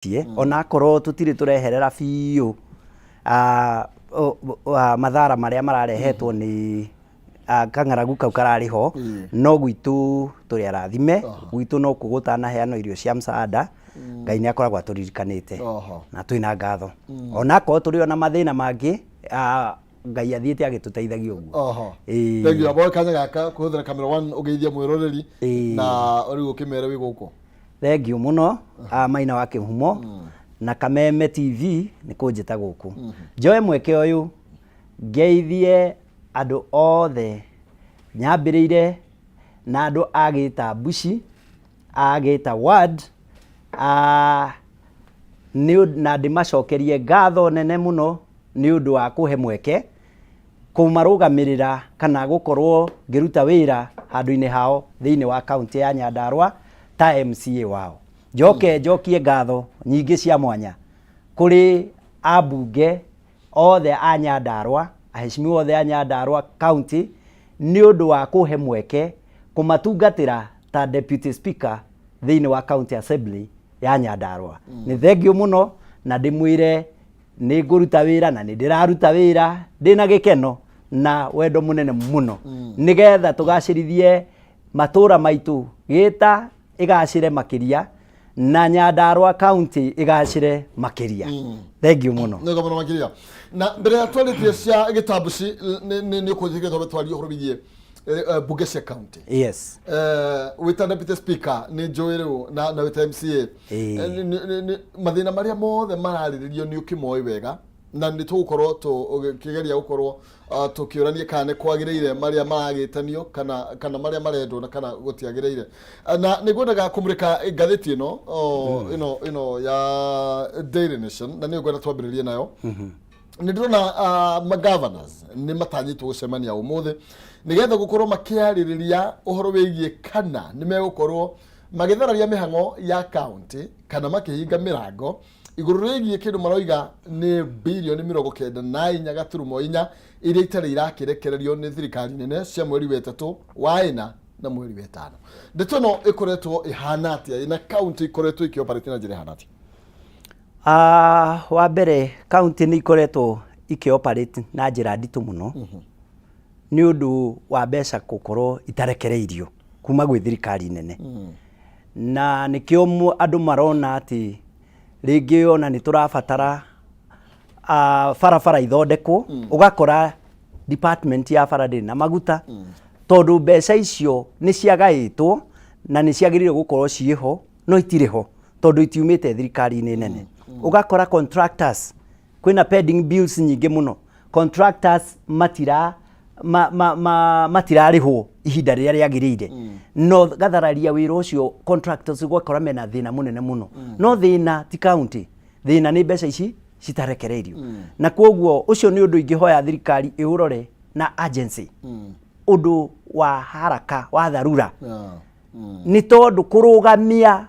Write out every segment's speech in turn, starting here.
Tie ona akorwo tũtirĩ tũreherera biũ mathara marĩa mararehetwo nĩ kang'aragu kau kararĩ ho, no gwitũ tũrĩ arathime. Gwitũ no kuo gũtanaheanwo irio cia msaada. Ngai nĩ akoragwo atũririkanĩte na twĩna ngatho, ona akorwo tũrĩ ona mathĩna mangĩ, Ngai athiĩte agĩtũteithagia ũguo. Ĩĩ. Thengiũ abo kanya gaka kũhũthĩra Camera One ũgeithie mwĩroreri na rĩu ũkĩmere wĩ gũkũ. Thengiũ mũno, Maina wa Kĩhumo na Kameme TV nĩ kũnjĩta gũkũ. Njoe mweke ũyũ ngeithie andũ othe, nyambĩrĩire na andũ a Gĩta Mbuci, a Gĩta Ward, na ndĩmacokerie ngatho nene mũno nĩ ũndũ wa kũhe mweke kũmarũgamĩrĩra kana gũkorwo ngĩruta wĩra handũ-inĩ hao thĩinĩ wa kaũntĩ ya Nyandarua ta MCA wao. Njoke njokie ngatho nyingĩ cia mwanya kũrĩ ambunge othe a Nyandarua, aheshimiwa othe a Nyandarua county nĩ ũndũ wa kũhe mweke kũmatungatĩra ta deputy speaker thĩinĩ wa county assembly ya Nyandarua. Nĩ thengiũ mũno na ndĩmwĩre nĩ ngũruta wĩra na nĩ ndĩraruta wĩra ndĩna gĩkeno na wendo mũnene mũno nĩgetha tũgacĩrithie matũra maitũ, Gĩta ĩgacĩre makĩria na Nyandarua county ĩgacĩre makĩria. Thengiũ mũno. Nĩ mũno makĩria. Na mbere ya twarĩtie cia gĩtambuci, nĩ ũkũnjĩkĩra twambe twarie ũhoro wĩgiĩ bunge cia county. Yes. Wĩta deputy speaker nĩ njũĩ rĩu na wĩta MCA, mathĩna marĩa mothe mararĩrĩrio nĩ ũkĩmoĩ wega, na nĩ tũgũkorwo tũkĩgeria gũkorwo tũkĩũrania kana nĩ kwagĩrĩire marĩa maragĩtanio kana marĩa marendwo na kana gũtiagĩrĩire. Na nĩ ngwendaga kũmũrĩka ngathĩti ĩno ĩno ya Daily Nation, na nĩyo ngwenda twambĩrĩrie nayo. Nĩ ndĩrona magovernors nĩ matanyĩtwo gũcemania ũmũthĩ nĩgetha gũkorwo makĩarĩrĩria ũhoro wĩgiĩ kana nĩ megũkorwo magĩthararia mĩhang'o ya county kana makĩhinga mĩrango igũrũ rĩgiĩ kĩndũ maroiga nĩ 94.4 birioni iria itarĩ irakĩrekererio nĩ thirikari nene cia mweri wa ĩtatũ, wa ĩna na mweri wa ĩtano. Ndeto ĩno ĩkoretwo ĩhana atĩa na county ikoretwo ikĩoperate na njĩra ĩhana atĩa? Wa mbere, county nĩ ikoretwo ikĩoperate na njĩra nditũ mũno nĩ ũndũ wa mbeca gũkorwo itarekereirio kuma gwĩ thirikari nene, na nĩkĩo andũ marona atĩ rĩngĩ ona nĩ tũrabatara barabara ithondekwo, ũgakora department ya bara ndĩrĩ na maguta, tondũ mbeca icio nĩ ciagaĩtwo na nĩ ciagĩrĩire gũkorwo ciĩho, no itirĩ ho tondũ itiumĩte thirikari-inĩ nene. Ũgakora contractors, kwĩna pending bills nyingĩ mũno, contractors matira ma, ma, ma, matirarĩhwo ihinda rĩrĩa rĩagĩrĩire, no gathararia wĩra ũcio contractors ũgakora mena thĩna mũnene mũno. No thĩna ti county, thĩna nĩ mbeca ici citarekereirio, na koguo ũcio nĩ ũndũ ingĩhoya thirikari ĩũrore na agency, ũndũ wa haraka wa dharura, nĩ tondũ kũrũgamia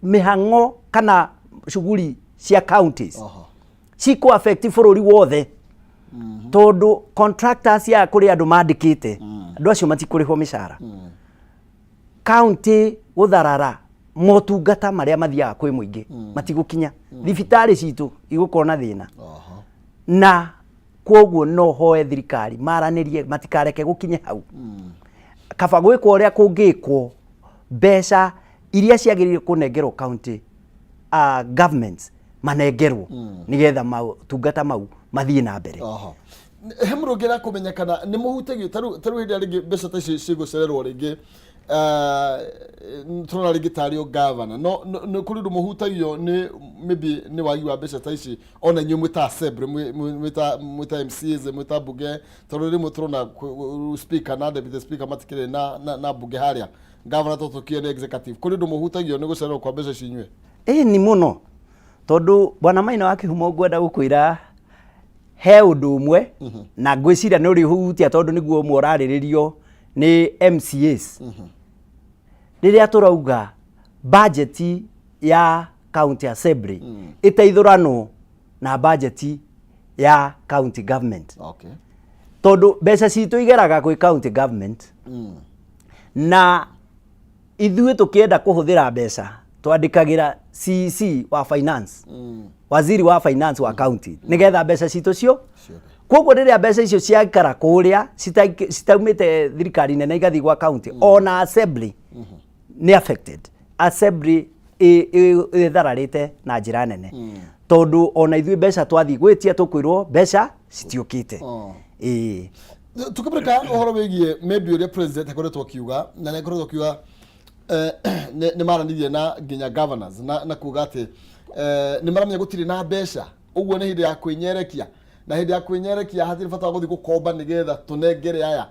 mĩhang'o kana shughuli cia counties cikũ affect bũrũri wothe, tondũ contractors ya kũrĩ andũ mandĩkĩte, andũ acio matikũrĩhwo mĩcara, county gũtharara motungata marĩa mathiaga kwĩ mũingĩ matigũkinya, thibitarĩ citũ igũkorwo na thĩna, na koguo no hoe thirikari maranĩrie matikareke gũkinye hau. Kaba gwĩkwo ũrĩa kũngĩkwo, mbeca iria ciagĩrĩire kũnengerwo county governments manengerwo nĩgetha motungata mau mathiĩ na mbere. He mũndũ ũngĩenda kũmenya kana nĩ mũhutagio tarĩu hĩndĩ ĩrĩa rĩngĩ mbeca ta ici cigũcererwo rĩngĩ, tũrona rĩngĩ tarĩ o gavana, no nĩ kũrĩ ũndũ mũhutagio nĩ maybe nĩ wagi wa mbeca ta ici, ona inyuĩ mwĩ ta assembly, mwĩ ta MCAs, mwĩ ta bunge, tondũ rĩmwe tũrona speaker na deputy speaker matikĩrĩ na bunge harĩa gavana to tũkĩe nĩ executive, kũrĩ ũndũ mũhutagio nĩ gũcererwo kwa mbeca ici inyuĩ? Ĩĩ, ni mũno, tondũ bwana Maina wa Kĩhumo, ngwenda gũkwĩra he ũndũ ũmwe na ngwĩciria nĩ ũrĩhutia, tondũ nĩguo ũmwe ũrarĩrĩrio nĩ MCAs. Rĩrĩa tũrauga budget ya county assembly ĩteithũranwo na budget ya county government, tondũ mbeca citũ igeraga gwĩ county government, na ithuĩ tũkĩenda kũhũthĩra mbeca Twandĩkagĩra CEC wa finance, waziri wa finance wa county, nĩgetha mbeca citũ cio. Koguo rĩrĩa mbeca icio ciaikara kũrĩa citaumĩte thirikari nene igathiĩ gwa county, ona assembly nĩ affected. Assembly ĩthararĩte na njĩra nene, tondũ ona ithuĩ mbeca twathiĩ gwĩtia tũkwĩrwo mbeca citiũkĩte. Ĩĩ. Tukĩmũrĩka ũhoro wĩgiĩ maybe ũrĩa president akoretwo akiuga, na nĩ akoretwo akiuga nĩ maranĩirie na nginya governors na kuga atĩ nĩ maramenya gũtirĩ na mbeca, ũguo nĩ hĩndĩ ya kwĩnyerekia, na hĩndĩ ya kwĩnyerekia hatirĩ bata wa gũthiĩ gũkomba nĩgetha tũnengere aya.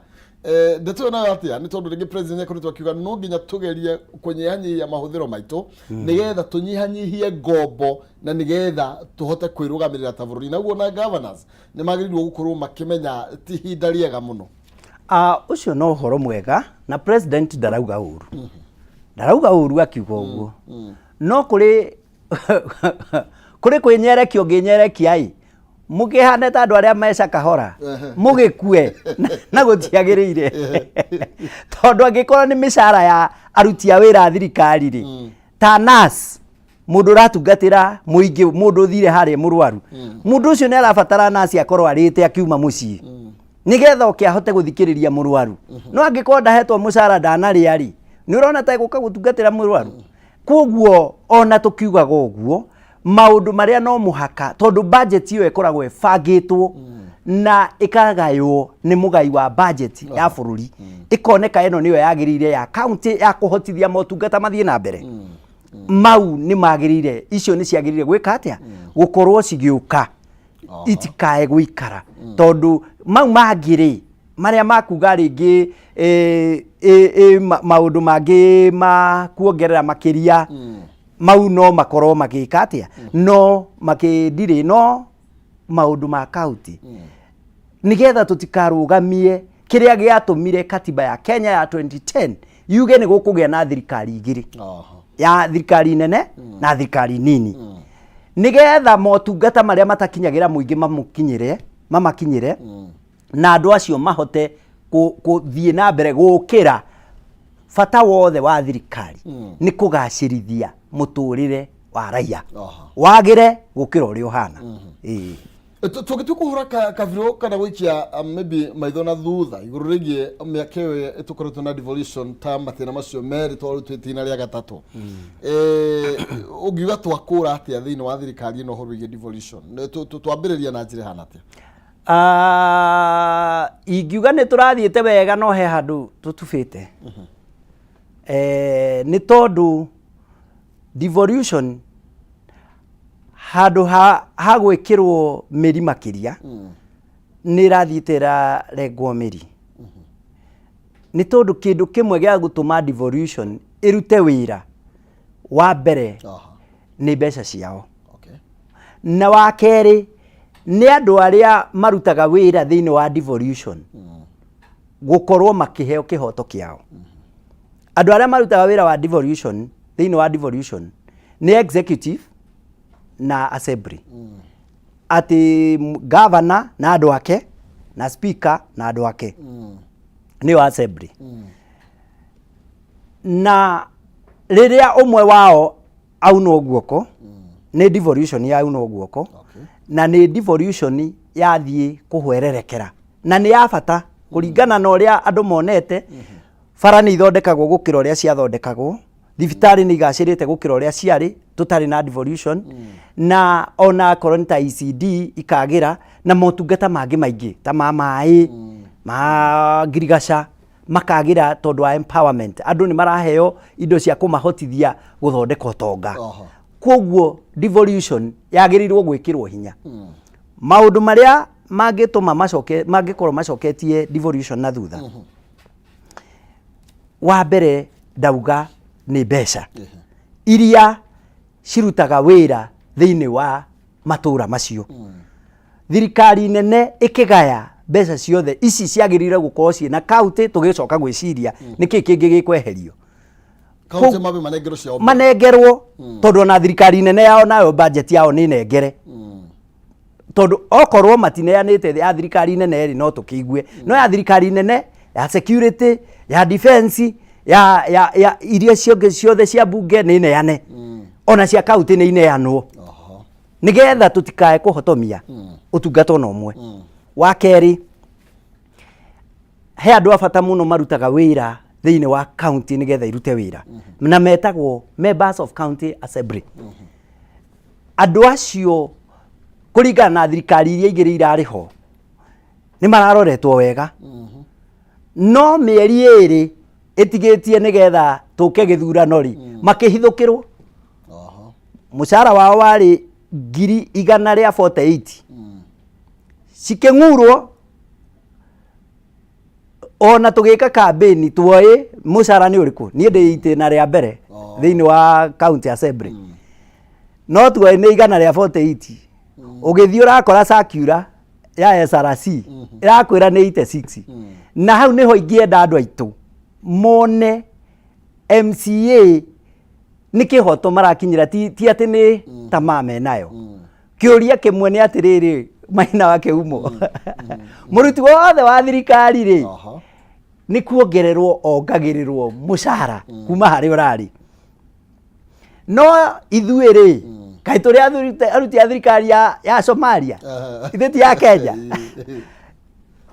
Ndeto ĩyo nayo atĩa? Nĩ tondũ rĩngĩ president akoretwo akiuga no nginya tũgerie kũnyihanyihia mahũthĩro maitũ nĩgetha tũnyihanyihie ngombo na nĩgetha tũhote kwĩrũgamĩrĩra ta bũrũri, na ũguo na governors nĩ magĩrĩirwo gũkorwo makĩmenya ti ihinda rĩega mũno. Ah, ũcio no ũhoro mwega, na president ndarauga ũru, ndarauga ũru akiuga ũguo, no kũrĩ kwĩnyerekia ũngĩnyerekia ĩ mũkĩhane ta andũ arĩa meca kahora mũgĩkue na gũtiagĩrĩire, tondũ angĩkorwo nĩ mĩcara ya aruti a wĩra a thirikari rĩ, ta nurse, mũndũ ũratungatĩra mũingĩ, mũndũ ũthire harĩa mũrwaru, mũndũ ũcio nĩ arabatara nurse akorwo arĩte akiuma mũciĩ nĩgetha oke ahote gũthikĩrĩria mũrwaru. No angĩkorwo ndahetwo mũcara, ndanarĩa rĩ, nĩ ũrona ta egũka gũtungatĩra mũrwaru? Koguo ona tũkiugaga ũguo, maũndũ marĩa no mũhaka, tondũ budget ĩyo ĩkoragwo ĩbangĩtwo na ĩkagaywo nĩ mũgai wa budget ya bũrũri, ĩkoneka ĩno nĩyo yagĩrĩire ya county ya kũhotithia motungata mathiĩ na mbere, mau nĩ magĩrĩire, icio nĩ ciagĩrĩire gwĩka atĩa? Gũkorwo cigĩũka, itikae gũikara, tondũ mau mangĩ rĩ, marĩa makuga rĩngĩ maũndũ mangĩ ma kuongerera makĩria, mau no makorwo magĩka atĩa, no makĩndirĩ, no maũndũ ma kaunti, nĩgetha tũtikarũgamie kĩrĩa gĩatũmire katiba ya Kenya ya 2010 yuge nĩ gũkũgĩa na thirikari igĩrĩ, ya thirikari nene na thirikari nini, nĩgetha motungata marĩa matakinyagĩra mũingĩ mamũkinyĩre, mamakinyĩre, na andũ acio mahote kũthiĩ na mbere gũkĩra. Bata wothe wa thirikari nĩ kũgacĩrithia mũtũrĩre wa raia wagĩre gũkĩra ũrĩa ũhana. Ĩĩ. Tũngĩtua kũhũra kabirũ kana gũikia maybe maitho na thutha igũrũ rĩgiĩ mĩaka ĩyo tũkoretwo na devolution, ta matĩna macio merĩ twarĩ twĩ itĩna rĩa gatatũ, ũngiuga twakũra atĩa thĩinĩ wa thirikari ĩno ũhoro wĩgiĩ devolution? Twambĩrĩria na njĩra ĩhana atĩa? Ah, ingiuga nĩ tũrathiĩte wega, no he handũ tũtubĩte. Nĩ tondũ devolution handũ ha gwĩkĩrwo mĩri makĩria, nĩ ĩrathiĩte ĩrarengwo mĩri, nĩ tondũ kĩndũ kĩmwe gĩa gũtũma devolution ĩrute wĩra wa mbere nĩ mbeca ciao, na wa kerĩ nĩ andũ arĩa marutaga wĩra thĩinĩ wa devolution gũkorwo makĩheo kĩhoto kĩao. Andũ arĩa marutaga wĩra wa devolution, thĩinĩ wa devolution, nĩ executive na assembly, atĩ governor na andũ ake na speaker na andũ ake, nĩyo assembly. Na rĩrĩa ũmwe wao aunwo guoko, nĩ devolution yaunwo guoko, na nĩ devolution yathiĩ kũhwererekera, na nĩ ya bata kũringana na ũrĩa andũ monete. Bara nĩ ithondekagwo gũkĩra ũrĩa ciathondekagwo, thibitarĩ nĩ igacĩrĩte gũkĩra ũrĩa ciarĩ tũtarĩ na devolution, na ona akorwo nĩ ta ECD ikagĩra, na motungata mangĩ maingĩ ta ma maĩ, ma ngirigaca makagĩra, tondũ wa empowerment, andũ nĩ maraheo indo cia kũmahotithia gũthondeka ũtonga. Koguo devolution yagĩrĩirwo gwĩkĩrwo hinya. Maũndũ marĩa mangĩtũma macoke, mangĩkorwo macoketie devolution na thutha, wa mbere ndauga nĩ mbeca iria cirutaga wĩra thĩinĩ wa matũra macio. Thirikari nene ĩkĩgaya mbeca ciothe ici ciagĩrĩire gũkorwo ciĩna kaunti, tũgĩcoka gwĩciria nĩkĩ kĩngĩ gĩkweherio. Kaunti mabe manengerwo ciao mbere. Manengerwo, tondũ ona thirikari nene yao nayo budget yao nĩ nengere, tondũ okorwo matineanĩte ya thirikari nene rĩ, no tũkĩigue, no ya thirikari nene ya security, ya defense, ya, ya, ya iria ciothe ciothe cia mbunge nĩ neane, ona cia kaunti nĩ ineanwo, nĩgetha tũtikae kũhotomia ũtungata ona ũmwe. Wa kerĩ, he andũ a bata mũno marutaga wĩra thĩinĩ wa county nĩgetha irute wĩra, na metagwo members of county assembly. Andũ acio, kũringana na thirikari iria igĩrĩ irarĩ ho, nĩ mararoretwo wega, no mĩeri 2 ĩtigĩtie nĩgetha tũke gĩthurano rĩ, makĩhithũkĩrwo. Mũcara wao warĩ 148,000, cikĩng'urwo. Ona tũgĩka kambĩni tuoĩ mũcara nĩ ũrĩkũ. Niĩ ndĩ itĩna rĩa mbere thĩinĩ wa county assembly, no tuoĩ nĩ 148. Ũgĩthiĩ ũrakora circular ya SRC ĩrakwĩra nĩ 86. Na hau nĩho ingĩenda andũ aitũ mone MCA nĩ kĩhoto marakinyĩra, ti atĩ nĩ tamaa menayo. Kĩũria kĩmwe nĩ atĩrĩrĩ, Maina wa Kĩhumo, mũruti wothe wa thirikari rĩ, nĩ kuongererwo ongagĩrĩrwo mũcara kuma harĩa ũrarĩ, no ithuĩ rĩ, kaĩ tũrĩ aruti a thirikari ya Somalia? Ithuĩ ti ya Kenya?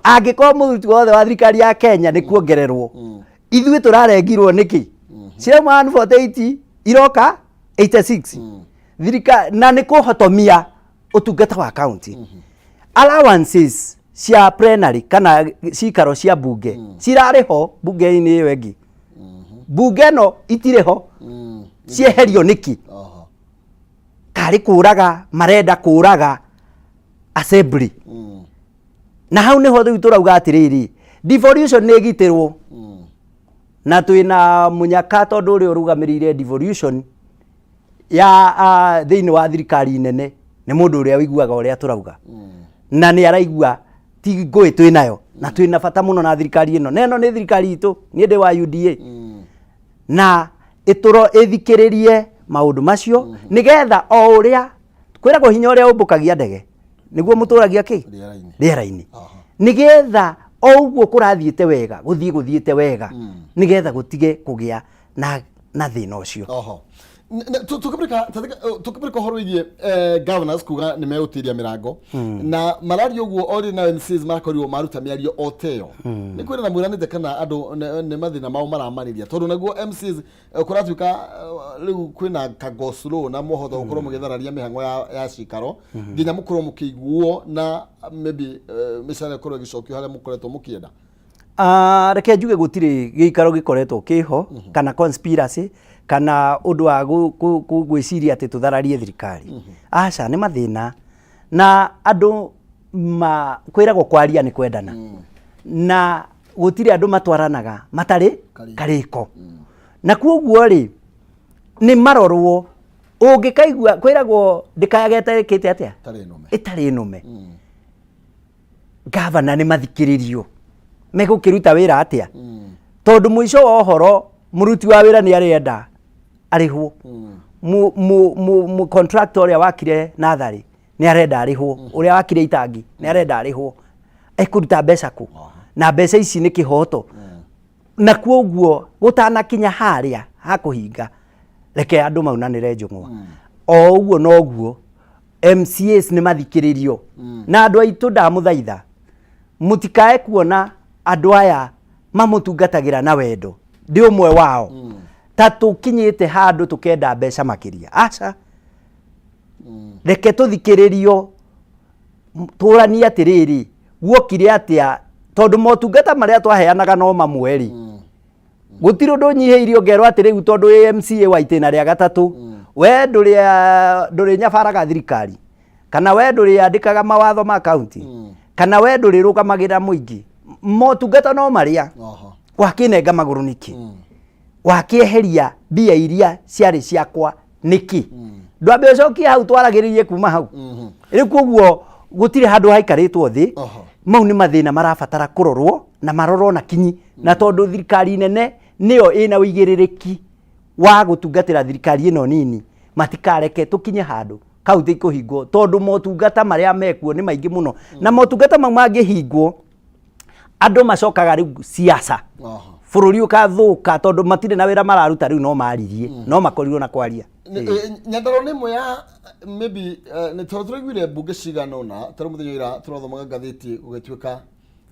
Angĩkorwo mũruti wothe wa thirikari ya Kenya nĩ kuongererwo, ithuĩ tũrarengirwo nĩkĩ? Cirauma 148 iroka 86. Thirika na nĩ kũhotomia ũtungata wa county. Allowances cia plenary kana cikaro cia bunge cirarĩ ho bunge-inĩ ĩyo ĩngĩ, bunge ĩno itirĩ ho. Cieherio nĩkĩ? Karĩ kũraga marenda kũraga assembly. Na hau nĩho rĩu tũrauga atĩrĩrĩ, devolution nĩ ĩgitĩrwo, na twĩna mũnyaka tondũ ũrĩa ũrũgamĩrĩire devolution ya thĩinĩ wa thirikari nene nĩ mũndũ ũrĩa ũiguaga ũrĩa tũrauga, na nĩ araigua ti ngũĩ twĩ nayo, na twĩna bata mũno na thirikari ĩno, na ĩno nĩ thirikari itũ. Niĩ ndĩ wa UDA, na ĩtũro ĩthikĩrĩrie maũndũ macio, nĩgetha o ũrĩa kwĩragwo, hinya ũrĩa ũmbũkagia ndege nĩguo mũtũragia kĩ Rĩera-inĩ. Rĩera-inĩ. Nĩgetha o ũguo kũrathiĩte wega, gũthiĩ gũthiĩte wega, nĩgetha gũtige kũgĩa na thĩna ũcio. Oho. Tũkĩmũrĩka ũhoro wĩgiĩ governors kuga nĩ megũtiria mĩrango na mararia ũguo, o rĩ na MCAs marakorirwo maruta mĩario o ta ĩyo, nĩ kwĩrana mwĩranĩte kana andũ nĩ mathĩna mao maramarĩria? Tondũ naguo MCAs kũratuĩka rĩu kwĩna ka go slow na mwahota gũkorwo mũgĩthararia mĩhang'o ya cikaro nginya mũkorwo mũkĩiguo na maybe mĩcara ĩkorwo ĩgĩcokio harĩa mũkoretwo mũkĩenda. Ah, reke njuge gũtirĩ gĩikaro gĩkoretwo kĩho kana conspiracy kana ũndũ wa gwĩciria atĩ tũthararie thirikari. Aca, nĩ mathĩna na andũ ma kwĩragwo kwaria nĩ kwendana, na gũtirĩ andũ matwaranaga matarĩ Karĩko. Karĩko. Na kuoguo rĩ, nĩ marorwo ũngĩkaigua kwĩragwo ndĩkayage ĩtarĩkĩte atĩa? Ĩtarĩ nũme. Ĩtarĩ nũme. Gavana nĩ mathikĩrĩrio megũkĩruta wĩra atĩa, tondũ mũico wa ũhoro mũruti wa wĩra nĩ arenda arĩhwo, mu contractor ũrĩa wakire natharĩ nĩ arenda arĩhwo, ũrĩa wakire itangi nĩ arenda arĩhwo. Ekũruta mbeca kũ? Na mbeca ici nĩ kĩhoto, na kuoguo gũtanakinya harĩa hakũhinga, reke andũ maunanĩre njũng'wa. O ũguo noguo MCAs nĩ mathikĩrĩrio. Na andũ aitũ, ndamũthaitha mũtikae kuona andũ aya mamũtungatagĩra na wendo, ndĩ ũmwe wao, ta tũkinyĩte handũ tũkenda mbeca makĩria. Aca, reke tũthikĩrĩrio, tũranie atĩrĩrĩ, guokire atĩa? Tondũ motungata marĩa twaheanaga no mamwe rĩ, gũtirĩ ũndũ ũnyihĩirio ngerwo atĩ rĩu tondũ wĩ MCA wa itĩna rĩa gatatũ, we ndũrĩ nyabaraga thirikari, kana we ndũrĩandĩkaga mawatho ma kaunti, kana we ndũrĩrũgamagĩrĩra mũingĩ. Motungata no marĩa. Wakĩnenga magũrũ nĩkĩ? Wakĩeheria mbia iria ciarĩ ciakwa nĩkĩ? Ndwambe ũcokie hau twaragĩrĩrie kuma hau. Rĩu koguo gũtirĩ handũ haikarĩtwo thĩ. Mau nĩ mathĩna marabatara kũrorwo na marorwo na kinyi, na tondũ thirikari nene nĩyo ĩna ũigĩrĩrĩki wa gũtungatĩra thirikari ĩno nini, matikareke tũkinye handũ kaunti ikũhingwo, tondũ motungata marĩa mekuo nĩ maingĩ mũno, na motungata mau mangĩhingwo andũ macokaga rĩu siasa. Bũrũri ũkathũka tondũ matirĩ na wĩra mararuta rĩu, no maririe, no makorirwo na kwaria. Nyandarua nĩ ĩmwe ya maybe nĩ tondũ tũraiguire mbunge cigana ũna, tarĩu mũthenya ũira tũrathomaga ngathĩti gũgĩtuĩka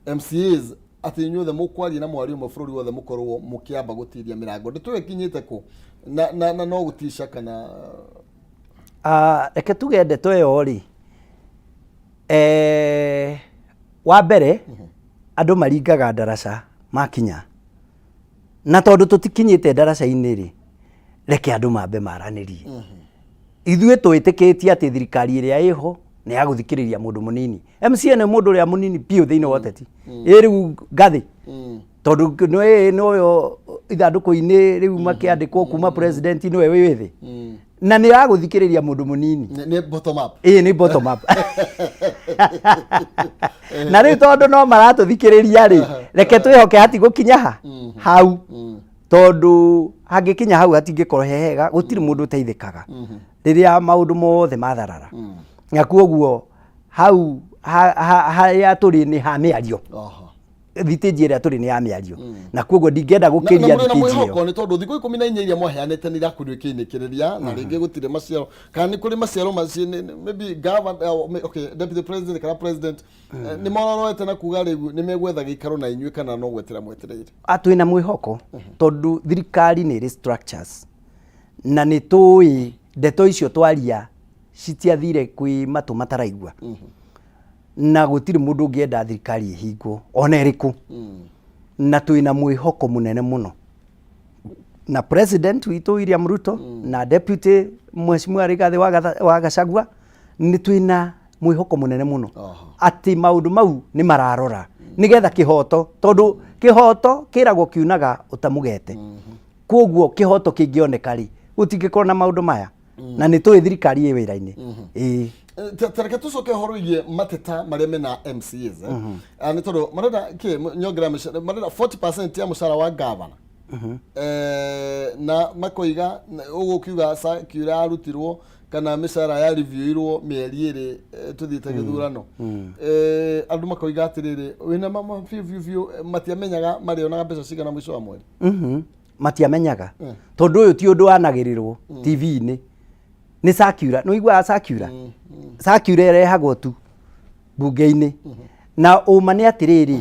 MCAs atĩ inyuothe mũkwaria na mwario ũmwe, bũrũri wothe mũkorwo mũkĩamba gũtiria mĩrango. Ndeto ĩyo ĩkinyĩte kũ na no gũtica kana? Ah, reke tuge ndeto ĩyo rĩ, wa mbere andũ maringaga ndaraca makinya, na tondũ tũtikinyĩte ndaraca-inĩ rĩ, reke andũ mambe maranĩrie. Ithuĩ twĩtĩkĩtie atĩ thirikari ĩrĩa ĩho nĩ ya gũthikĩrĩria mũndũ mũnini. MCA nĩ mũndũ ũrĩa mũnini biũ thĩinĩ wa ũteti ĩ rĩu ngathĩ, tondũ nĩ noyo ithandũkũ-inĩ rĩu makĩandĩkwo kuma president nĩwe wĩ thĩ, na nĩ ya gũthikĩrĩria mũndũ mũnini. Nĩ bottom up. Ĩĩ, nĩ bottom up. Na rĩu tondũ no maratũthikĩrĩria rĩ, reke twĩhoke hatigũkinya ha hau, tondũ hangĩkinya hau hatingĩkorwo he hega. Gũtirĩ mũndũ ũteithĩkaga rĩrĩa maũndũ mothe matharara, na kuoguo hau harĩa tũrĩ nĩ ha mĩario. Thitĩnji ĩrĩa tũrĩ nĩ ya mĩario, na kuoguo ndingĩenda Na gũkĩria mũrĩ na thitĩnji ĩyo. Mwĩhoko nĩ tondũ thikũ 14 iria mwaheanĩte nĩ irakorirwo ikĩinĩkĩrĩria na rĩngĩ gũtirĩ maciaro, kana nĩ kũrĩ maciaro macio maybe governor, okay, deputy president kana president, nĩ mororoete na kuga rĩu nĩ megwetha gĩikaro na inyuĩ, kana no gwetera mwetereire? Ah, twĩna mwĩhoko tondũ thirikari nĩ ĩrĩ structures, na nĩ tũĩ ndeto icio twaria citiathire kwĩ matũ mataraigua, na gũtirĩ mũndũ ũngĩenda thirikari ĩhingwo ona ĩrĩkũ. Na twĩna mwĩhoko mũnene mũno na president witũ William Ruto na deputy Mheshimiwa Rigathi wa Gachagua. Nĩ twĩna mwĩhoko mũnene mũno atĩ maũndũ mau nĩ mararora nĩgetha kĩhoto, tondũ kĩhoto kĩragwo kiunaga ũtamũgete. Koguo kĩhoto kĩngĩoneka rĩ, gũtingĩkorwo na maũndũ maya, na nĩ tũĩ thirikari ĩ wĩra-inĩ, ĩĩ. Ta reke tũcoke ũhoro wĩgiĩ mateta marĩa mena MCAs, eh. Ah, nĩ tondũ marenda kĩ nyongera mĩcara, marenda 40% ya mũcara wa gavana. Na makoiga ũguo ũkiuga kiura yarutirwo kana mĩcara ya reviewirwo mĩeri 2 tũthiĩte gĩthurano. Andũ makoiga atĩrĩrĩ, wĩna mama biũ biũ biũ, matiamenyaga marĩonaga mbeca cigana mũico wa mweri. Matiamenyaga tondũ ũyũ ti ũndũ wanagĩrĩrwo TV-inĩ, nĩ circular. Nĩ ũiguaga circular? Circular ĩrehagwo tu mbunge-inĩ, na ũma nĩ atĩrĩrĩ,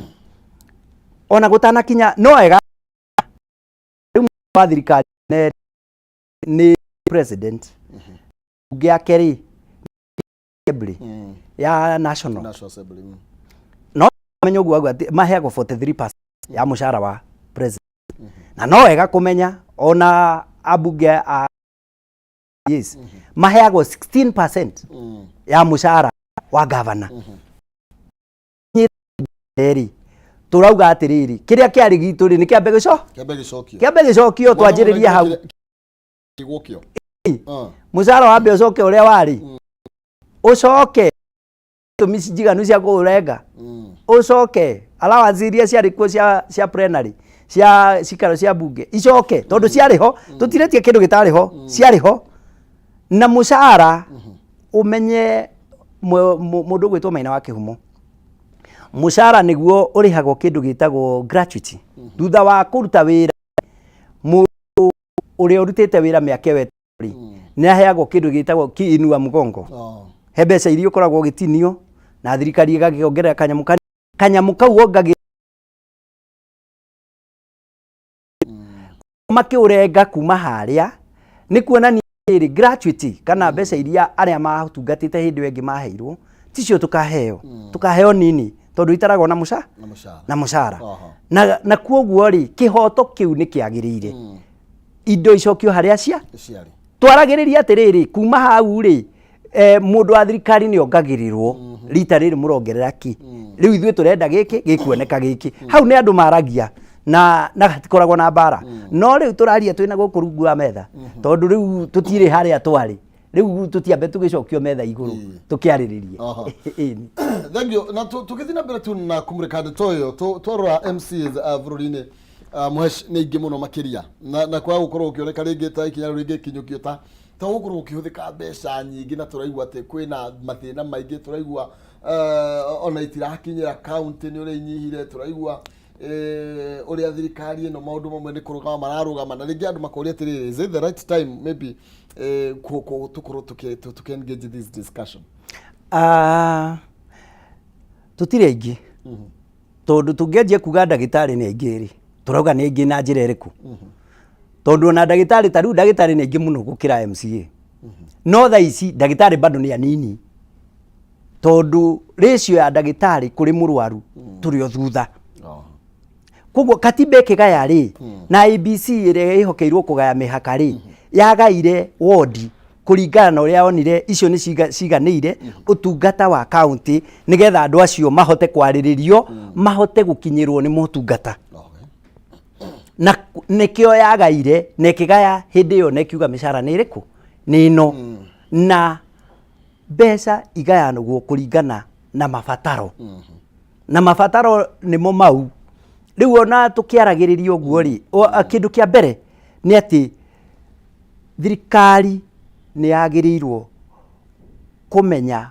ona gũtanakinya no wega rĩu wa thirikari nĩ president, mbunge yake rĩ, assembly ya national. National Assembly. No menya ũguo auga atĩ maheagwo 43% ya mũcara wa president, na no wega kũmenya ona ambunge a yes maheagwo 16% ya mũcara wa gavana. Rĩ tũrauga atĩrĩrĩ, kĩrĩa kĩarĩ gitũ rĩ, nĩ kĩambe gĩco Kĩambe gĩcokio. Kĩambe gĩcokio, twanjĩrĩrie hau. Gĩgũkio. Mũcara wambe ũcoke ũrĩa warĩ, ũcoke itũmi njiganu cia kũũrenga, ũcoke allowance iria ciarĩ kuo cia plenary, cia cikaro cia bunge icoke, tondũ ciarĩ ho. Tũtirĩtie kĩndũ gĩtarĩ ho, ciarĩ ho. Na mũcara, ũmenye mũndũ ũgwĩtwo Maina wa Kĩhumo, mũcara nĩguo ũrĩhagwo kĩndũ gĩtagwo gratuity thutha wa kũruta wĩra. Mũndũ ũrĩa ũrutĩte wĩra mĩaka ĩyo rĩ, nĩ aheagwo kĩndũ gĩtagwo kiinua mgongo. He mbeca iria ũkoragwo ũgĩtinio na thirikari ĩgakĩongerera kanyamũ kanyamũ kau wongagĩrĩra makĩũrenga kuma harĩa. Nĩ kuonania rĩrĩ, gratuity kana mbeca iria arĩa matungatĩte hĩndĩ ĩyo ĩngĩ maheirwo ticio tũkaheo. Tũkaheo nini tondũ itaragwo na mũcara. Na mũcara. Na mũcara. Na kuoguo rĩ, kĩhoto kĩu nĩ kĩagĩrĩire indo icokio harĩa cia Ciarĩ. Twaragĩrĩria atĩrĩrĩ, kuma hau rĩ, mũndũ wa thirikari nĩ ongagĩrĩrwo rita rĩrĩ, mũrongerera kĩ? Rĩu ithuĩ tũrenda gĩkĩ gĩkuoneka gĩkĩ. Hau nĩ andũ maragia na hatikoragwo na mbara, no rĩu tũraria twĩna gũkũ rungu wa metha, tondũ rĩu tũtirĩ harĩa twarĩ. Rĩu tũtiambe tũgĩcokio metha igũrũ tũkĩarĩrĩrie. Ĩni. Thank you. Na tũgĩthiĩ na mbere tu na kũmũrĩka ndeto ĩyo, twarora MCAs bũrũri-inĩ, Mũhesh, nĩ aingĩ mũno makĩria, na kwaga gũkorwo gũkĩoneka rĩngĩ ta ikinya rĩu rĩngĩkinyũkio ta gũkorwo gũkĩhũthĩka mbeca nyingĩ, na tũraigua atĩ kwĩna mathĩna maingĩ, tũraigua ona itirakinyĩra county nĩ ũrĩa inyihire, tũraigua Ũrĩa thirikari ĩno maũndũ mamwe nĩ kũrũgama mararũgama, na rĩngĩ andũ makoria atĩrĩrĩ, is it the right time maybe tũkorwo tũkĩ engage this discussion? Ah, tũtirĩ aingĩ, tondũ tũngĩanjia kuga ndagĩtarĩ nĩ aingĩ rĩ, tũrauga nĩ aingĩ na njĩra ĩrĩkũ? Tondũ ona ndagĩtarĩ, ta rĩu ndagĩtarĩ nĩ aingĩ mũno gũkĩra MCA, no thaa ici ndagĩtarĩ bado nĩ anini, tondũ ratio ya ndagĩtarĩ kũrĩ mũrwaru tũrĩ o thutha. Koguo katiba ĩkĩgaya rĩ, na IEBC ĩrĩa ĩhokeirwo kũgaya mĩhaka rĩ, yagaire wondi kũringana na ũrĩa yonire icio nĩ ciganĩire ũtungata wa kaunti, nĩgetha andũ acio mahote kwarĩrĩrio, mahote gũkinyĩrwo nĩ motungata. Na nĩkĩo yagaire na ĩkĩgaya hĩndĩ ĩyo na ĩkiuga mĩcara nĩ ĩrĩkũ, nĩ ĩno, na mbeca igayanagwo kũringana na mabataro, na mabataro nĩmo mau. Rĩu ona tũkĩaragĩrĩria ũguo rĩ, kĩndũ kĩa mbere nĩ atĩ thirikari nĩ yagĩrĩirwo kũmenya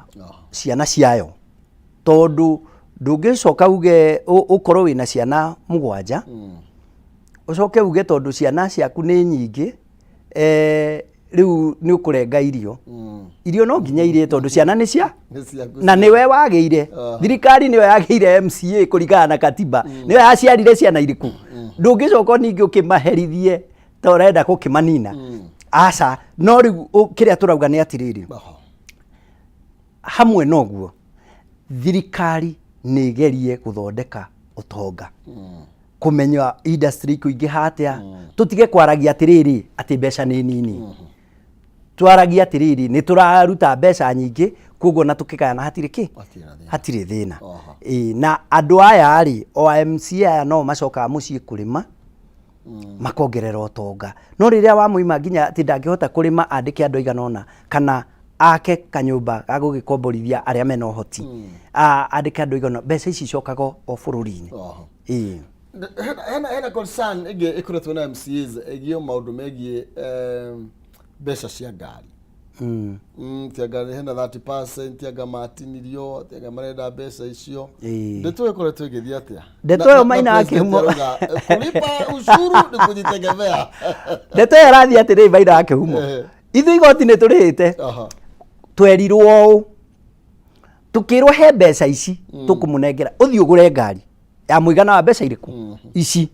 ciana ciayo, tondũ ndũngĩcoka uge ũkorwo wĩna ciana mũgwanja, ũcoke uge tondũ ciana ciaku nĩ nyingĩ, rĩu nĩ ũkũrenga irio. Irio no nginya irie, tondũ ciana nĩ cia Nĩ ciaku. Na nĩwe wagĩire. Thirikari nĩyo yagĩire MCA kũringana na katiba, nĩyo yaciarire ciana irĩkũ. Ndũngĩcoka ningĩ ũkĩmaherithie ta ũrenda gũkĩmanina, aca. No rĩu kĩrĩa tũrauga nĩ atĩrĩrĩ, hamwe na ũguo, thirikari nĩ ĩgerie gũthondeka ũtonga, kũmenya industry ikũingĩha atĩa. Tũtige kwaragia atĩrĩrĩ atĩ mbeca nĩ nini. Twaragia atĩrĩrĩ, nĩ tũraruta mbeca nyingĩ, koguo na tũkĩgayana hatirĩ kĩ Hatirĩ na thĩna. Hatirĩ thĩna. Ĩĩ, na andũ aya rĩ, o MCA aya no macokaga mũciĩ kũrĩma, makongerera ũtonga. No rĩrĩa wamũima nginya atĩ ndangĩhota kũrĩma, andĩke andũ aigana ũna kana ake kanyũmba ga gũgĩkomborithia arĩa mena ũhoti, andĩke andũ aigana ũna, mbeca ici icokaga o bũrũri-inĩ. Ĩĩ. Hena concern ĩngĩ ĩkoretwo na MCAs ĩgiĩ maũndũ megiĩ mbeca cia ngari. Ti anga hena 30% anga matinirio, ti anga marenda mbeca icio. Ndeto ĩyo ĩkoretwo ĩgĩthiĩ atĩa? Ndeto ĩyo Maina Na president akĩhumo- arauga, kulipa ushuru ni kujitegemea. Ndeto ĩyo ĩrathiĩ atĩrĩrĩ, Maina wa Kĩhumo, ithuĩ igoti nĩ tũrĩhĩte. Twerirwo ũũ, tũkĩrwo he mbeca ici tũkũmũnengera, ũthiĩ ũgũre ngari ya mũigana wa mbeca irĩkũ ici,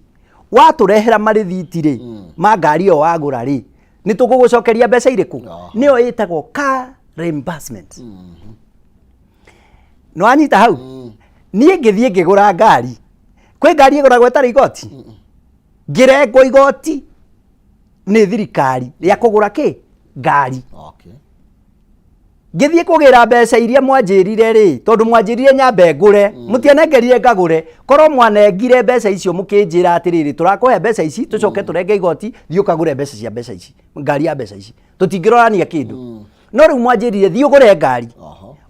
watũrehera marĩthiti rĩ ma ngari ĩyo wagũra rĩ, nĩ tũgũgũcokeria mbeca irĩkũ. Nĩyo ĩtagwo car reimbursement. Nĩ wanyita hau? Niĩ ngĩthiĩ ngĩgũra ngari, kwĩ ngari ĩgũragwo ĩtarĩ igoti? Ngĩrengwo igoti nĩ thirikari rĩa kũgũra kĩ ngari. Ngĩthiĩ kũgĩra mbeca iria mwanjĩrire rĩ, tondũ mwanjĩrire nyambe ngũre, mũtianengerire ngagũre. Korwo mwanengire mbeca icio mũkĩnjĩra atĩrĩrĩ, tũrakũhe mbeca ici, tũcoke tũrenge igoti, thiĩ ũkagũre mbeca cia mbeca ici, ngari ya mbeca ici, tũtingĩrorania kĩndũ. No rĩu mwanjĩrire thiĩ ũgũre ngari,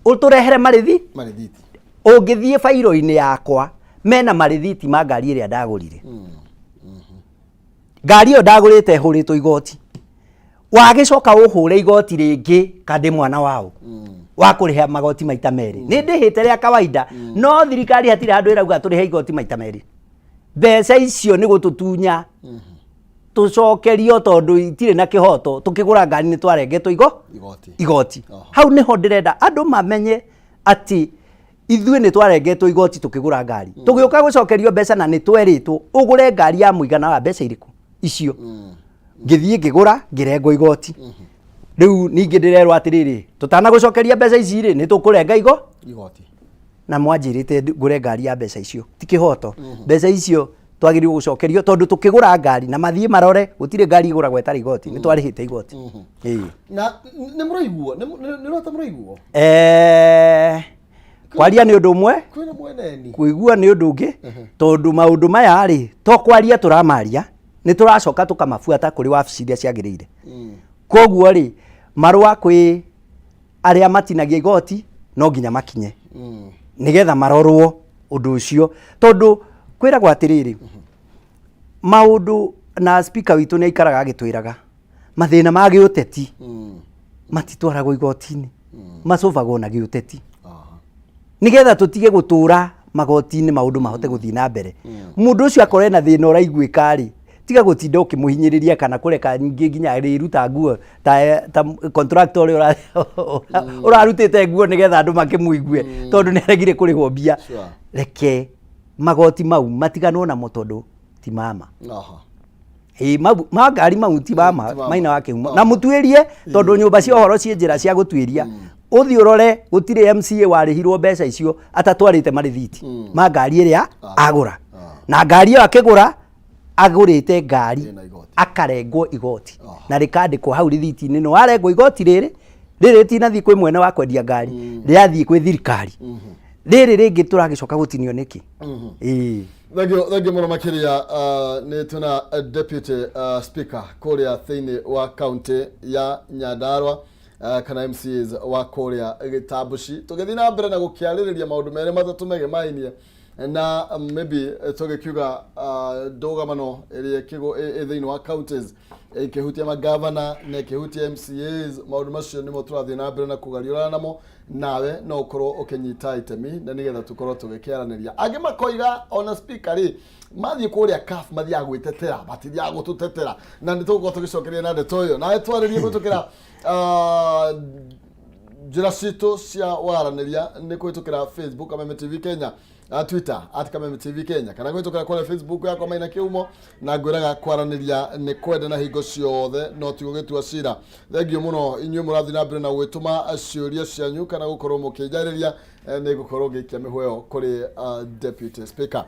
ũtũrehere marĩthi. Marĩthiti. Ũngĩthiĩ bairo-inĩ yakwa, mena marĩthiti ma ngari ĩrĩa ndagũrire. Ngari ĩyo ndagũrĩte ĩhũrĩtwo igoti, wagĩcoka ũhũre igoti rĩngĩ kandĩ mwana wao wa kũrĩha magoti maita merĩ. Nĩ ndĩhĩte rĩa kawaida, no thirikari hatirĩ handũ ĩrauga tũrĩhe igoti maita merĩ. Mbeca icio nĩ gũtũtunya tũcokerio, tondũ itirĩ na kĩhoto. Tũkĩgũra ngari nĩ twarengetwo Igoti. Igoti. Hau nĩho ndĩrenda andũ mamenye atĩ ithuĩ nĩ twarengetwo igoti tũkĩgũra ngari, tũgĩũka gũcokerio mbeca, na nĩ twerĩtwo ũgũre ngari ya mũigana wa mbeca irĩkũ icio. Ngĩthiĩ ngĩgũra, ngĩrengwo igoti. Rĩu ningĩ ndĩrerwo atĩrĩrĩ, tũtanagũcokeria mbeca ici rĩ, nĩ tũkũrenga Igoti. Na mwanjĩrĩte ngũre ngari ya mbeca icio, ti kĩhoto. Mbeca icio twagĩrĩirwo gũcokerio, tondũ tũkĩgũra ngari, na mathiĩ marore, gũtirĩ ngari ĩgũragwo ĩtarĩ igoti. Nĩ twarĩhĩte igoti. Ĩĩ. Na nĩ mũraiguo, nĩ ũrota mũraiguo? Kwaria nĩ ũndũ ũmwe, Kwĩna mweneni. Kũigua nĩ ũndũ ũngĩ, tondũ maũndũ maya rĩ, to kwaria tũramaria, nĩ tũracoka tũkamabuata kũrĩ wabici iria ciagĩrĩire. Koguo rĩ, marũa kwĩ arĩa matinagia igoti no nginya makinye, nĩgetha marorwo ũndũ ũcio, tondũ kwĩragwo atĩrĩrĩ, maũndũ na speaker witũ nĩ aikaraga agĩtwĩraga mathĩna ma gĩũteti matitwaragwo igoti-inĩ, macũbagwo na gĩũteti, nĩgetha tũtige gũtũra. Magoti-inĩ maũndũ mahote gũthiĩ na mbere. Mũndũ ũcio akorwo ena thĩna ũraiguĩka rĩ, tiga gũtinda ũkĩmũhinyĩrĩria kana kũreka ningĩ nginya arĩruta nguo ta contractor ũrĩa ũrarutĩte nguo nĩgetha andũ makĩmũigue tondũ nĩ aregire kũrĩhwo mbia. Reke magoti mau matiganwo namo tondũ ti mama. Ĩĩ, mau ma ngari mau ti mama. Ti mama. Maina wa kĩhumo na mũtuĩrie tondũ nyũmba cia ũhoro ciĩ njĩra cia gũtuĩria. Ũthiĩ ũrore gũtirĩ MCA warĩhirwo mbeca icio atatwarĩte marĩthiti ma ngari ĩrĩa agũra, na ngari ĩyo akĩgũra agũrĩte ngari Ĩna igoti. Akarengwo igoti na rĩkandĩkwo hau rĩthiti-inĩ. Nĩ warengwo igoti rĩrĩ, rĩrĩ rĩtinathiĩ kwĩ mwene wa kwendia ngari, rĩathiĩ kwĩ thirikari. Rĩrĩ rĩngĩ tũragĩcoka gũtinio nĩkĩ? Ĩĩ. Thank you, thank you mũno makĩria. Nĩ twĩna deputy speaker kũrĩa thĩinĩ wa county ya Nyandarua, kana MCAs wa kũrĩa Gĩtambuci, tũgĩthiĩ na mbere na gũkĩarĩrĩria maũndũ merĩ matatũ megemainie na maybe tũgĩkiuga ndũgamano ĩrĩa ĩ thĩinĩ wa counties ĩkĩhutia magavana na ĩkĩhutia MCAs. Maũndũ macio nĩmo tũrathiĩ na mbere na kũgariũrana namo, nawe no ũkorwo ũkĩnyita itemi na nĩgetha tũkorwo tũgĩkĩaranĩria. Angĩ makoiga ona speaker rĩ, mathiĩ kũrĩa CAF mathiaga gwĩtetera, matithiaga gũtũtetera, na nĩ tũgũkorwo tũgĩcokeria na ndeto ĩyo. Nawe twarĩrie kũhĩtũkĩra njĩra citũ cia waranĩria, nĩ kũhĩtũkĩra Facebook Kameme TV Kenya, Twitter @KamemeTV Kenya, kana kũhĩtũkĩra kũrĩa Facebook yakwa Maina Kĩhumo. Na ngwĩraga kwaranĩria nĩ kwenda na hingo ciothe no ti gũgĩtua cira. Thengiũ mũno inyuĩ mũrathiĩ na mbere na gwĩtũma ciũria cianyu kana gũkorwo mũkĩnjarĩria. Nĩ ngũkorwo ngĩikia mĩhweo kũrĩ deputy speaker.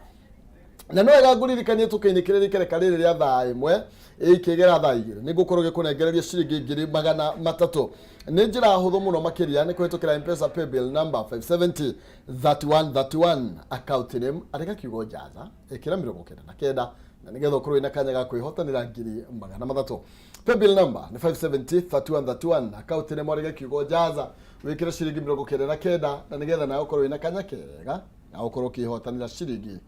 Na no wega ngũririkanie tũkĩinĩkĩrĩria ikereka rĩrĩ rĩa thaa 1 ĩkĩgera thaa 2, nĩ ngũkorwo ngĩkũnengereria ciringi 300,000. Nĩ njĩra hũthũ mũno makĩria, nĩ kũhĩtũkĩra M-Pesa paybill number 570 3131, account name andĩka kiugo Jaza, ĩkĩra 99, na nĩgetha ũkorwo wĩna kanya ga kwĩhotanĩra 300,000. Paybill number nĩ 570 3131, account name andĩka kiugo Jaza, wĩkĩre ciringi 99, na nĩgetha nawe ũkorwo wĩna kanya kega na ũkorwo ũkĩhotanĩra ciringi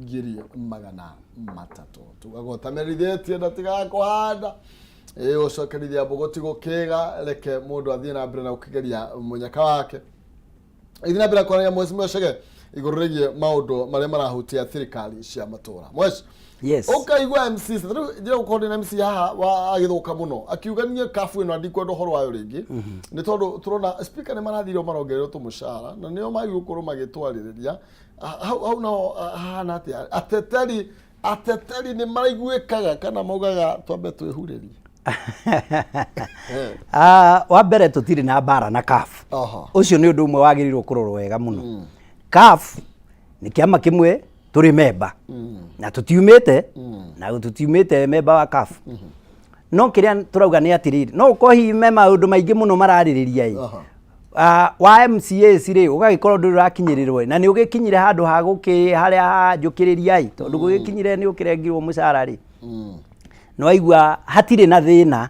300,000. Tugaga ũtamerithĩtie na tigaga kũhanda ĩ ũcokerithia mbũgũ ti gũkĩga. Reke mũndũ athiĩ na mbere na gũkĩgeria mũnyaka wake. Ithiĩ na mbere kwaria Mheshimiwa Chege igũrũ rĩgiĩ maũndũ marĩa marahutia thirikari cia matũra. Mwesh, Yes. Ũkaigua MC rĩu njĩra gũkorwo ndĩna MC haha wa agĩthũka mũno akiuga niĩ kabu ĩno ndikwenda ũhoro wayo rĩngĩ, nĩ tondũ tũrona speaker nĩ marathire marongererwo tũmũcara na nĩo magĩrĩirwo gũkorwo magĩtwarĩrĩria. Hau naho hahana atĩa? Ateteri nĩ maraiguĩkaga kana maugaga twambe twĩhurĩrie? Ah, wa mbere tũtirĩ na mbara na CAF. Ũcio nĩ ũndũ ũmwe wagĩrĩirwo kũrorwo wega mũno. CAF nĩ kĩama kĩmwe tũrĩ memba na tũtiumĩte na tũtiumĩte memba wa CAF, no kĩrĩa tũrauga nĩ atĩrĩrĩ, no ũkorwo hihi me maũndũ maingĩ mũno mararĩrĩria ĩ. Ah, wa MCAs rĩ, ũgagĩkorwo ndũrĩ ũrakinyĩrĩrwo ĩ, na nĩ ũgĩkinyire handũ ha gũkĩ harĩa hanjũkĩrĩria ĩ, tondũ gũgĩkinyire nĩ ũkĩrengirwo mũcara rĩ, nĩ waigua hatirĩ na thĩna.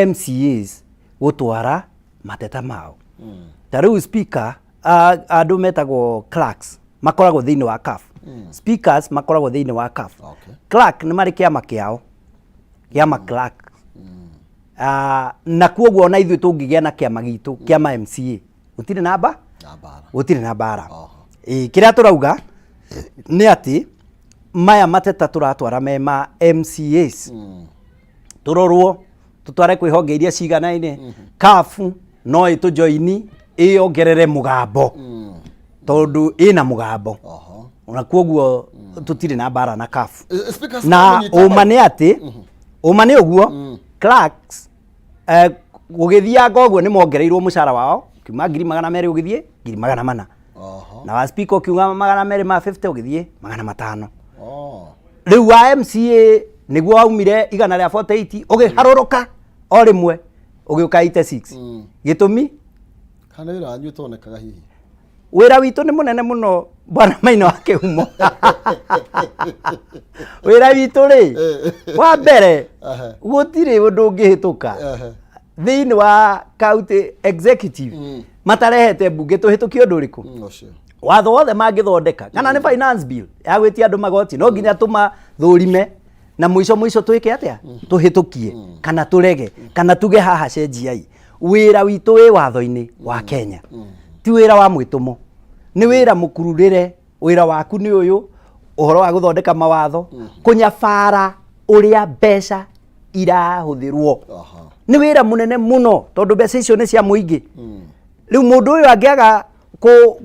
MCAs gũtwara mateta mao ta rĩu speaker, andũ metagwo clerks makoragwo thĩinĩ wa CAF, speakers makoragwo thĩinĩ wa CAF. Clerk nĩ marĩ kĩama kĩao kĩama clerk. Ah, na kuoguo ona ithuĩ tũngĩgĩa na kĩama gitũ kĩama MCA gũtirĩ na mba Na mbara. Gũtirĩ na mbara. Ĩĩ, kĩrĩa tũrauga nĩ atĩ maya mateta tũratwara me ma MCAs tũrorwo tũtware kwĩ honge iria ciganaine. CAF no ĩtũjoini ĩyongerere mũgambo tondũ ĩna mũgambo. Ona kuoguo tũtirĩ na mbara na CAF. Speakers Na nĩmanyita ũma mbaru. nĩ atĩ ũma nĩ ũguo clerks, gũgĩthianga ũguo nĩ mongereirwo mũcara wao kiuma 200,000 ũgĩthiĩ 400,000. Na wa speaker ũkiuga 250 ũgĩthiĩ 500. Rĩu wa MCA nĩguo waumire igana rĩa 48 ũgĩharũrũka o rĩmwe ũgĩũka 86. Gĩtũmi? Kana wĩra wanyu ũtonekaga hihi? Wĩra witũ nĩ mũnene mũno, bwana Maina wa Kĩhumo. Wĩra witũ rĩ, wa mbere, gũtirĩ ũndũ ũngĩhĩtũka thĩinĩ wa county executive matarehete mbunge tũhĩtũkie ũndũ ũrĩkũ. Ũcio. Watho wothe mangĩthondeka, kana nĩ finance bill ya gwĩtia andũ magoti, no nginya tũmathũrime na mũico mũico twĩke atĩa? Tũhĩtũkie kana tũrege kana tuge haha cenjiai. Wĩra witũ wĩ watho-inĩ wa Kenya, ti wĩra wa mwĩtũmo, nĩ wĩra mũkururĩre. Wĩra waku nĩ ũyũ, ũhoro wa gũthondeka mawatho, kũnyabara ũrĩa mbeca irahũthĩrwo. Nĩ wĩra mũnene mũno tondũ mbeca icio nĩ cia mũingĩ. Rĩu mũndũ ũyũ angĩaga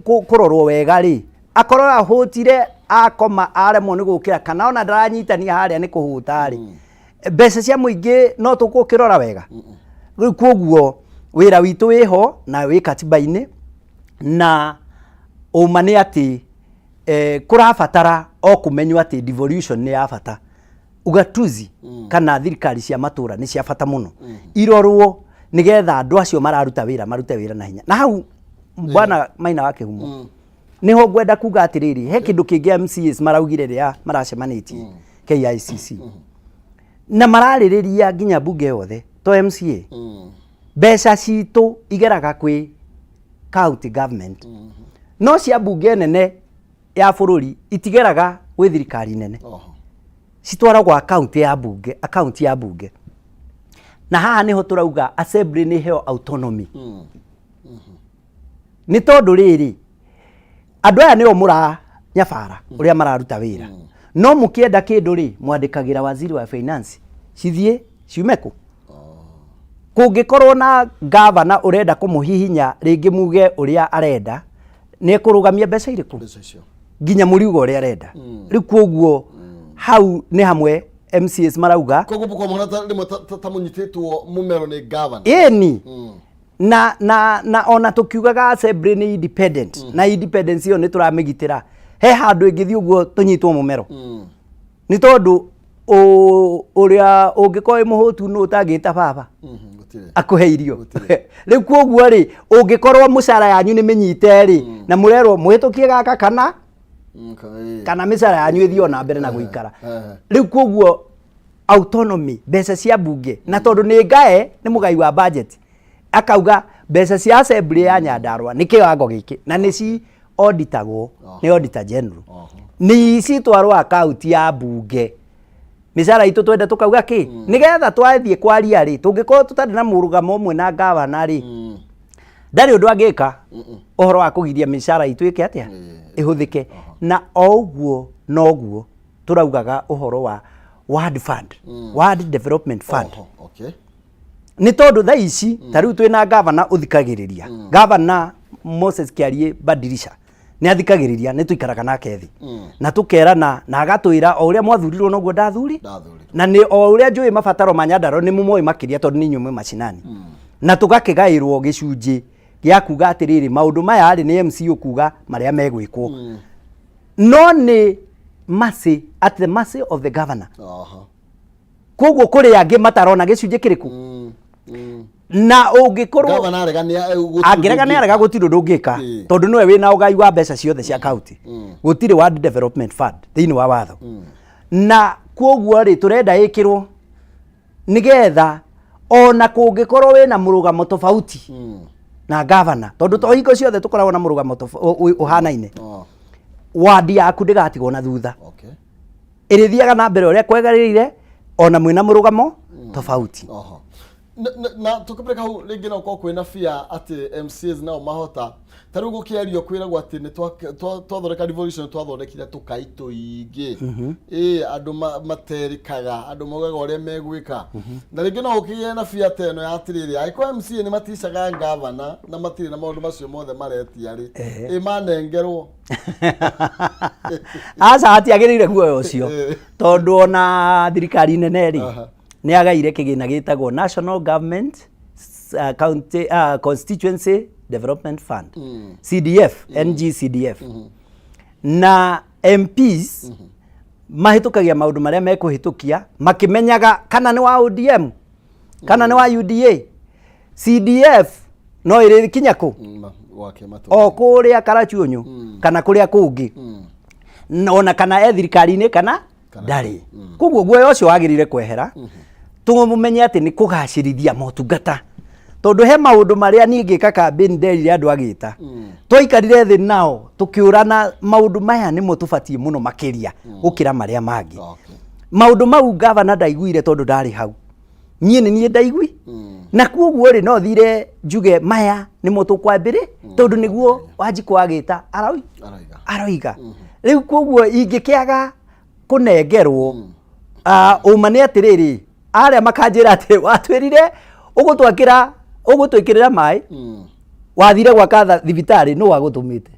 kũrorwo wega rĩ, akorwo ahũtire, akoma, aremwo nĩ gũkĩra, kana ona ndaranyitania harĩa nĩ kũhũta rĩ, mbeca cia mũingĩ no tũgũkĩrora wega? Rĩu koguo wĩra witũ wĩho na wĩ katiba-inĩ, na ũma nĩ atĩ kũrabatara o kũmenywo atĩ devolution nĩ ya bata, ugatuzi kana thirikari cia matũra nĩ cia bata mũno, irorwo nĩgetha andũ acio mararuta wĩra marute wĩra na hinya. Na hau, bwana Maina wa Kĩhumo, nĩho ngwenda kuga atĩrĩrĩ, he kĩndũ kĩngĩ MCAs maraugire rĩrĩa maracemanĩtie KICC na mararĩrĩria nginya mbunge yothe to MCA. Mbeca citũ igeraga kwĩ county government, no cia mbunge nene ya bũrũri itigeraga gwĩ thirikari nene. Citwaragwo akaunti ya bunge, akaunti ya bunge. Na haha niho turauga assembly nĩ heo autonomy. Nĩ tondũ rĩrĩ, andũ aya nĩo mũranyabara ũrĩa mararuta wĩra, no mũkĩenda kĩndũ rĩ, mwandĩkagĩra waziri wa finance cithiĩ ciume kũ. Kũngĩkorwo na gavana ũrenda kũmũhihinya rĩngĩ muge ũrĩa arenda, nĩ ekũrũgamia mbeca irĩkũ? Mbeca icio. Nginya mũriuga ũrĩa arenda. Rĩu koguo hau nĩ hamwe MCAs marauga. Koguo mũkona ta rĩmwe ta mũnyitĩtwo mũmero nĩ gavana. Ĩni, na ona tukiugaga assembly nĩ independent, na independence ĩyo nĩ tũramĩgitĩra, he handũ ĩngĩthiĩ ũguo tũnyitwo mũmero, nĩ tondũ ũrĩa ũngĩkorwo wĩ mũhũtu nũ ũtangĩta baba Gũtirĩ. Akũhe irio. Gũtirĩ. Rĩu koguo rĩ, ũngĩkorwo mũcara yanyu nĩ mĩnyite rĩ, na mũrerwo mũhĩtũkie gaka kana kana mĩcara yanyu ĩthiĩ o na mbere na gũikara. Rĩu koguo autonomy, mbeca cia mbunge, na tondũ nĩ ngae nĩ mũgai wa budget, akauga mbeca cia assembly ya Nyandarua nĩ kĩwango gĩkĩ, na nĩ ci auditagwo nĩ auditor general, nĩ citwarwo akaunti ya mbunge. Mĩcara itũ twende tũkauga kĩ, nĩgetha twathiĩ kwaria rĩ, tũngĩkorwo tũtarĩ na mũrũgamo ũmwe na gavana rĩ, ndarĩ ũndũ angĩka ũhoro wa kũgiria mĩcara itũ ĩke atĩa, ĩhũthĩke. Na o ũguo noguo tũraugaga ũhoro wa ward fund, ward development fund. Nĩ tondũ thaa ici ta rĩu twĩna gavana ũthikagĩrĩria, gavana Moses Kĩarie Badirisha nĩ athikagĩrĩria, nĩ tũikaraga nake thĩ na tũkerana na agatwĩra o ũrĩa mwathurirwo noguo ndathuri. Ndathurirwo. Na nĩ o ũrĩa njũĩ mabataro ma Nyandarua nĩ mũmoĩ makĩria tondũ nĩ inyuĩ mwĩ macinani, na tũgakĩgaĩrwo gĩcunjĩ gĩa kuga atĩrĩrĩ, maũndũ maya rĩ, nĩ MC ũkuga marĩa megwĩkwo, no nĩ mercy, at the mercy of the governor. Koguo kũrĩ angĩ matarona gĩcunjĩ kĩrĩkũ na ũngĩkorwo Gavana arega nĩ angĩrega nĩ arega, gũtirĩ ũndũ ũngĩka, tondũ nĩwe wĩna ũgai wa mbeca ciothe cia kaunti. Gũtirĩ ward development fund thĩinĩ wa watho, na koguo rĩ, tũrenda ĩkĩrwo nĩgetha ona kũngĩkorwo wĩna mũrũgamo tofauti na gavana, tondũ to hingo ciothe tũkoragwo na mũrũgamo ũhanaine, wandi yaku ndĩgatigwo na thutha. Ĩrĩthiaga na mbere ũrĩa kwegarĩrĩire ona mwĩna mũrũgamo tofauti. Na tukĩbĩrĩka hau rĩngĩ, no gũkorwo kwĩna fear atĩ MCAs nao mahota ta rĩu gũkĩario kwĩragwo atĩ nĩ twathondeka revolution, twathondekire tũkai tũingĩ, ĩ andũ materĩkaga, andũ maugaga ũrĩa megwĩka, na rĩngĩ no ũkĩgĩe na fear ta ĩno ya atĩrĩrĩ, angĩkorwo MCA nĩ maticaga gavana na matirĩ na maũndũ macio mothe maretia rĩ, ĩ manengerwo. Aca, hatiagĩrĩire guoya ũcio, tondũ ona thirikari nene rĩ, nĩ agaire kĩgĩna gĩtagwo National Government County, Constituency Development Fund, CDF, NGCDF, na MPs mahĩtũkagia maũndũ marĩa mekũhĩtũkia makĩmenyaga kana nĩ wa ODM kana nĩ wa UDA, CDF no ĩrĩkinya kũ? Gwake matũ. O kũrĩa Karachuonyo kana kũrĩa kũngĩ. Ona kana e thirikari-inĩ kana ndarĩ. Koguo guoya ũcio wagĩrĩire kwehera, tũmenye atĩ nĩ kũgacĩrithia motungata, tondũ he maũndũ marĩa niĩ ngĩka campaign nderire andũ agĩta, twaikarire thĩ nao tũkĩũrana, maũndũ maya nĩmo tũbatiĩ mũno makĩria gũkĩra marĩa mangĩ. Maũndũ mau gavana ndaiguire tondũ ndarĩ hau, niĩ nĩ niĩ ndaigui, na koguo rĩ, no thire njuge maya nĩmo tũkwambĩrĩ, tondũ nĩguo Wanjikũ agĩta Arauga. Aroiga. Rĩu koguo ingĩkĩaga kũnengerwo, ũma nĩ atĩrĩrĩ, arĩa makanjĩra atĩ watwĩrire ũgũtwakĩra, ũgũtwĩkĩrĩra maĩ, wathire gwaka thibitarĩ, nũ wagũtũmĩte?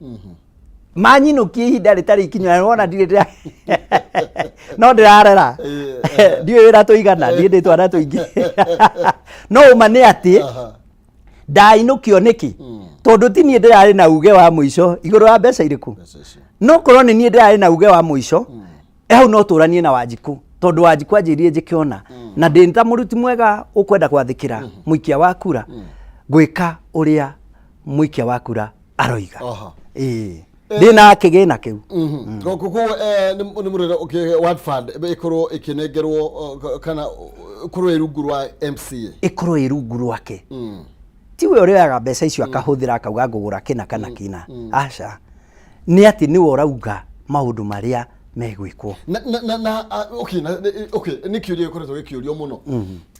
Manyinũkie ihinda rĩtarĩ ikinyu, na wona ndirĩ ndĩra no ndĩrarera, ndiũĩ wĩra tũigana, niĩ ndĩ twana tũingĩ. No ũma nĩ atĩ ndainũkio nĩkĩ? Tondũ ti niĩ ndĩrarĩ na uge wa mũico igũrũ wa mbeca irĩkũ. Mbeca icio. No korwo nĩ niĩ ndĩrarĩ na uge wa mũico hau, no tũranie na Wanjikũ, tondũ Wanjikũ anjĩrire njĩke ona, na ndĩ ta mũruti mwega ũkwenda gwathĩkĩra mũikia wa kura, ngwĩka ũrĩa mũikia wa kura aroiga. Ĩĩ, ndĩ na kĩgĩna kĩu. Koguo nĩ mũrĩre ward fund ĩkorwo ĩkĩnengerwo kana ĩkorwo ĩ rungu rwa MCA. Ĩkorwo ĩ rungu rwake. Tiwe ũrĩoyaga mbeca icio akahũthĩra akauga ngũgũra kĩna kana kĩna, aca, nĩ atĩ nĩwe ũrauga maũndũ marĩa megwĩkwo. Na okay, na okay, nĩ kĩũria gĩkoretwo gĩkĩũrio mũno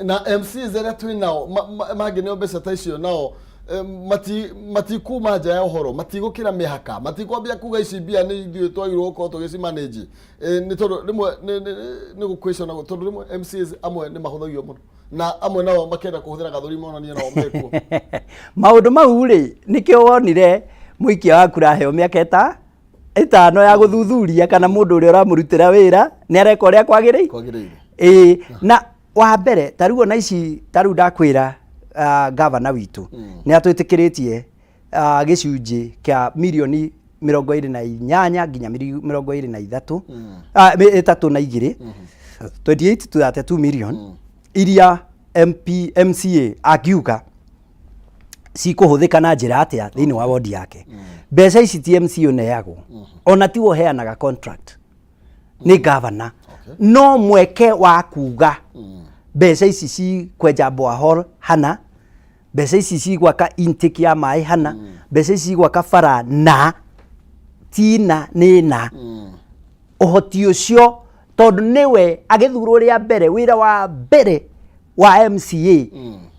na MCAs arĩa twĩ nao mangĩneo mbeca ta icio, nao matikuma nja ya ũhoro, matigũkĩra mĩhaka, matikwambia kuga ici mbia nĩ ithuĩ twagĩrĩirwo gũkorwo tũgĩcimanage. Nĩ tondũ rĩmwe nĩ gũkwĩcona, tondũ rĩmwe MCAs amwe nĩ mahũthagio mũno na amwe nao makenda kũhũthĩra gathũri monanie nao mekuo. Maũndũ mau rĩ, nĩkĩo wonire mũikia wa kura aheo mĩaka 5 ya gũthuthuria kana mũndũ ũrĩa ũramũrutĩra wĩra nĩ areka ũrĩa kwagĩrĩire. Kwagĩrĩire. Ĩĩ, na wa mbere ta rĩu ona ici, ta rĩu ndakwĩra, gavana witũ nĩ atwĩtĩkĩrĩtie gĩcunjĩ kĩa mirioni 28 nginya 23, 32, 28 to 32 million, iria MP, MCA angiuga cikũhũthĩka na njĩra atĩa thĩinĩ wa wodi yake. Mbeca ici ti MCA ũneagwo, ona tiwe ũheanaga contract, nĩ gavana. No mweke wa kuga mbeca ici cikwenja borehole hana, mbeca ici cigwaka intake ya maĩ hana, mbeca ici cigwaka bara na tina nĩ na ũhoti ũcio, tondũ nĩwe agĩthurwo rĩa mbere, wĩra wa mbere wa MCA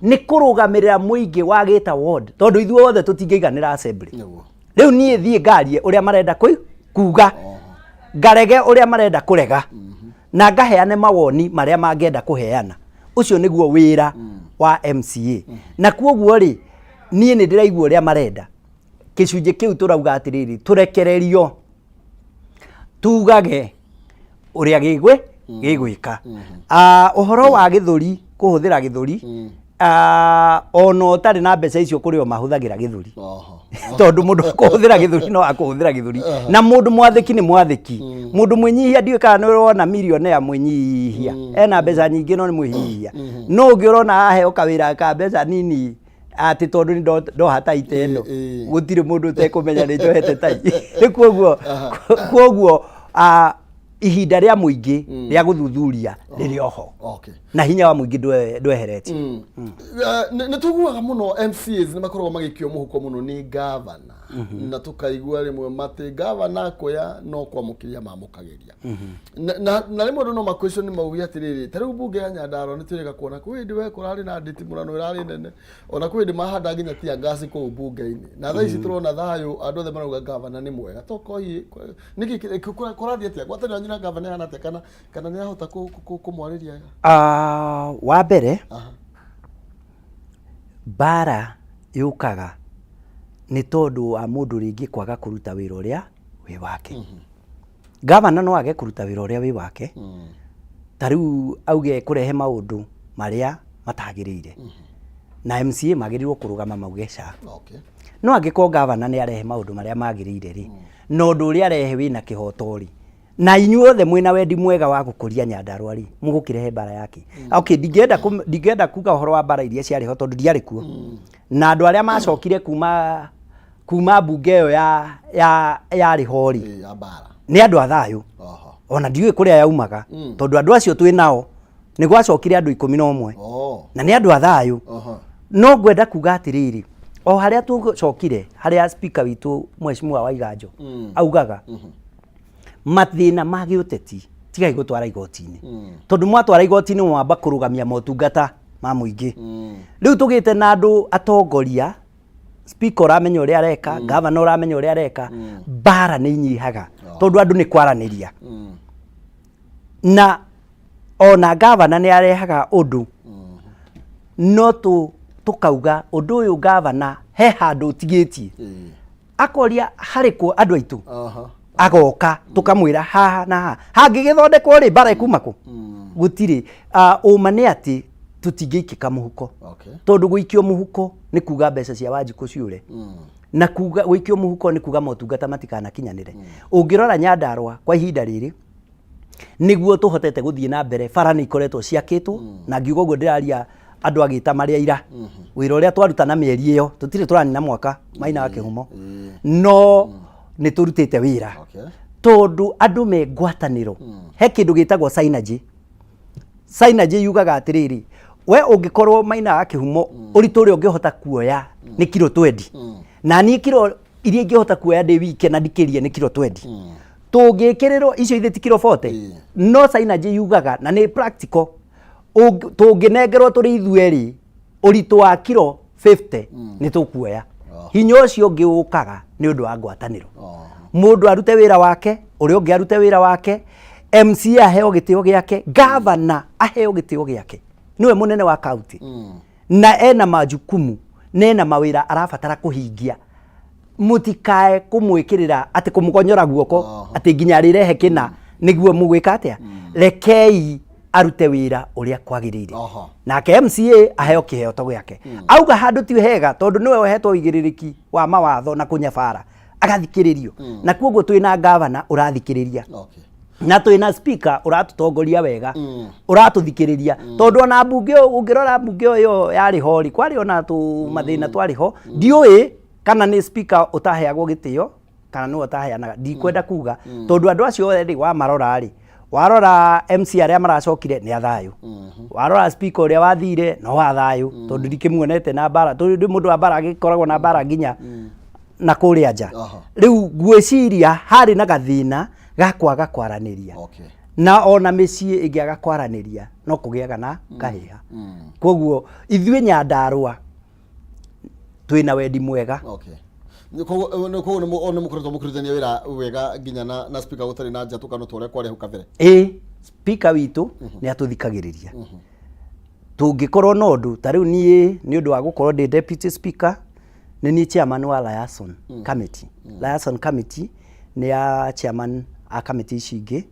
nĩ kũrũgamĩrĩra mũingĩ wa Gĩta ward, tondũ ithuĩ othe tũtingĩiganĩra assembly. Rĩu niĩ thiĩ ngarie ũrĩa marenda kuga, ngarege ũrĩa marenda kũrega, na ngaheane mawoni marĩa mangĩenda kũheana. Ũcio nĩguo wĩra wa MCA. Na kuoguo rĩ, niĩ nĩ ndĩraigua ũrĩa marenda. Gĩcunjĩ kĩu tũrauga atĩrĩrĩ, tũrekererio tugage ũrĩa gĩgwĩka. Ũhoro wa gĩthũri, kũhũthĩra gĩthũri, ona ũtarĩ na mbeca icio, kũrĩ o mahũthagĩra gĩthũri. Tondũ mũndũ kũhũthĩra gĩthũri no akũhũthĩra gĩthũri, na mũndũ mwathĩki nĩ mwathĩki, mũndũ mwĩnyihia, ndiũĩ kana nĩ ũrona milionea mwĩnyihia ena mbeca nyingĩ, no nĩ mwĩnyihia. No ũngĩ ũrona aheo kawĩra ka mbeca nini atĩ tondũ nĩ ndoha tai ta ĩno, gũtirĩ mũndũ ũtekũmenya nĩ njohete tai. Koguo ihinda rĩa mũingĩ rĩa gũthuthuria rĩrĩ oho, na hinya wa mũingĩ ndweheretio. Nĩ tũiguaga mũno MCAs nĩ makoragwo magĩikio mũhuko mũno nĩ gavana, na tũkaigua rĩmwe matĩ gavana akoya no kwamũkĩria mamũkagĩria, na rĩmwe andũ no makwĩcio nĩ mauge atĩrĩrĩ, ta rĩu mbunge ya Nyandarua nĩ twĩrĩga kuona kwĩ hĩndĩ we kũrarĩ na nditimũrano ĩrarĩ nene, ona kwĩ hĩndĩ mahanda nginya tear gas kũu mbunge-inĩ, na thaa ici tũrona thayũ, andũ othe marauga gavana nĩ mwega. Tokoi nĩkĩ kũrathiĩ atĩa? Ngwatanĩro yanyu na gavana ĩhana atĩa, kana nĩ ahota kũmwarĩria wega? Wa mbere, mbara yũkaga nĩ tondũ wa mũndũ rĩngĩ kwaga kũruta wĩra ũrĩa wĩ wake. Gavana no age kũruta wĩra ũrĩa wĩ wake, ta rĩu auge kũrehe maũndũ marĩa matagĩrĩire, na MCA magĩrĩirwo kũrũgama mauge ca. No angĩkorwo gavana nĩ arehe maũndũ marĩa magĩrĩire rĩ, na ũndũ ũrĩa arehe wĩna kĩhoto rĩ, na inyuothe mwĩna wendi mwega wa gũkũria Nyandarua rĩ, mũgũkĩrehe mbara yake? Okay, ndingĩenda kuga ũhoro wa mbara iria ciarĩ ho, tondũ ndiarĩ kuo, na andũ arĩa macokire kuma mbunge ĩyo ya yarĩ ho rĩ, Ĩ, ya mbara nĩ andũ a thayũ. Ona ndiũĩ kũrĩa yaumaga, tondũ andũ acio twĩ nao nĩ gwacokire andũ 11, na nĩ andũ a thayũ. No ngwenda kuga atĩrĩrĩ, o harĩa tũcokire harĩa speaker witũ Mheshimiwa Waiganjo augaga, mathĩna ma gĩũteti tigai gũtwara igoti-inĩ, tondũ mwatwara igoti-inĩ mwamba kũrũgamia motungata ma mũingĩ. Rĩu tũgĩte na andũ atongoria, speaker ũramenya ũrĩa areka, governor ũramenya ũrĩa areka, mbara nĩ inyihaga. Tondũ andũ nĩ kwaranĩria na ona gavana nĩ arehaga ũndũ, no tũkauga ũndũ ũyũ gavana he handũ ũtigĩtie, akoria harĩ kũ andũ aitũ, agoka tũkamwĩra haha na haha hangĩgĩthondekwo rĩ, mbara ĩkuma kũ? Gũtirĩ. Ah, ũma nĩ atĩ tũtingĩikĩka mũhuko, tondũ gũikio mũhuko nĩ kuga mbeca cia Wanjikũ ciũre, na kuga gũikio mũhuko nĩ kuga motungata matikanakinyanĩre. Ũngĩrora Nyandarũa kwa ihinda rĩrĩ, nĩguo tũhotete gũthiĩ na mbere, bara nĩ ikoretwo ciakĩtwo, na ngiuga ũguo ndĩraria andũ agĩta marĩ aira wĩra ũrĩa twaruta na mĩeri ĩyo, tũtirĩ tũranina mwaka Maina wa Kĩhumo, no nĩ tũrutĩte wĩra tondũ andũ me ngwatanĩro. He kĩndũ gĩtagwo synergy. Synergy yugaga atĩrĩrĩ, we ũngĩkorwo Maina wa Kĩhumo, ũritũ ũrĩa ũngĩhota kuoya nĩ kiro 20, na niĩ kiro iria ingĩhota kuoya ndĩ wike na ndikĩrie nĩ kiro 20, tũngĩkĩrĩrwo icio ithe ti kiro 40. No synergy yugaga, na nĩ practical, tũngĩnengerwo tũrĩ ithuerĩ ũritũ wa kiro 50, nĩ tũkuoya. Hinya ũcio ũngĩ ũkaga nĩ ũndũ wa ngwatanĩro. Mũndũ arute wĩra wake, ũrĩa ũngĩ arute wĩra wake, MCA aheo gĩtĩo gĩake, gavana aheo gĩtĩo gĩake, nĩwe mũnene wa kaunti na ena majukumu na ena mawĩra arabatara kũhingia. Mũtikae kũmwĩkĩrĩra atĩ kũmũgonyora guoko atĩ nginya arĩrehe kĩna nĩguo mũgwĩka atĩa. Rekei arute wĩra ũrĩa kwagĩrĩire. Nake MCA aheo kĩheoto gĩake, auga handũ ti hega, tondũ nĩwe ũhetwo ũigĩrĩrĩki wa mawatho na kũnyabara agathikĩrĩrio. Na koguo twĩna gavana ũrathikĩrĩria, na twĩna speaker ũratũtongoria wega, ũratũthikĩrĩria, tondũ ona mbunge ĩyo, ũngĩrora mbunge ĩyo yarĩ ho rĩ, kwarĩ ona tũ mathĩna twarĩ ho. Ndiũĩ kana nĩ speaker ũtaheagwo gĩtĩo kana nĩwe ũtaheanaga, ndikwenda kuga, tondũ andũ acio othe rĩ, wamarora rĩ, warora MC arĩa maracokire nĩ athayũ, warora speaker ũrĩa wathire no wa thayũ, tondũ ndikĩmuonete na mbara, tondũ ndĩ mũndũ wa mbara agĩkoragwo na mbara nginya na kũrĩa nja. Rĩu ngwĩciria harĩ na gathĩna ga kwaga kwaranĩria, na ona mĩciĩ ĩngĩaga kwaranĩria no kũgĩaga na kahĩha. Koguo ithuĩ Nyandarũa twĩna wendi mwega. Okay. Koguo nĩ mũkoretwo mũkĩrutithania wĩra wega nginya na speaker, gũtarĩ na njatũkano ta ũrĩa kwarĩ hau kabere? Ĩ, speaker witũ nĩ atũthikagĩrĩria tũngĩkorwo na ũndũ. Ta rĩu niĩ, nĩ ũndũ wa gũkorwo ndĩ deputy speaker, nĩ niĩ chairman wa liaison committee. Liaison committee nĩ ya chairman a committee ici ingĩ,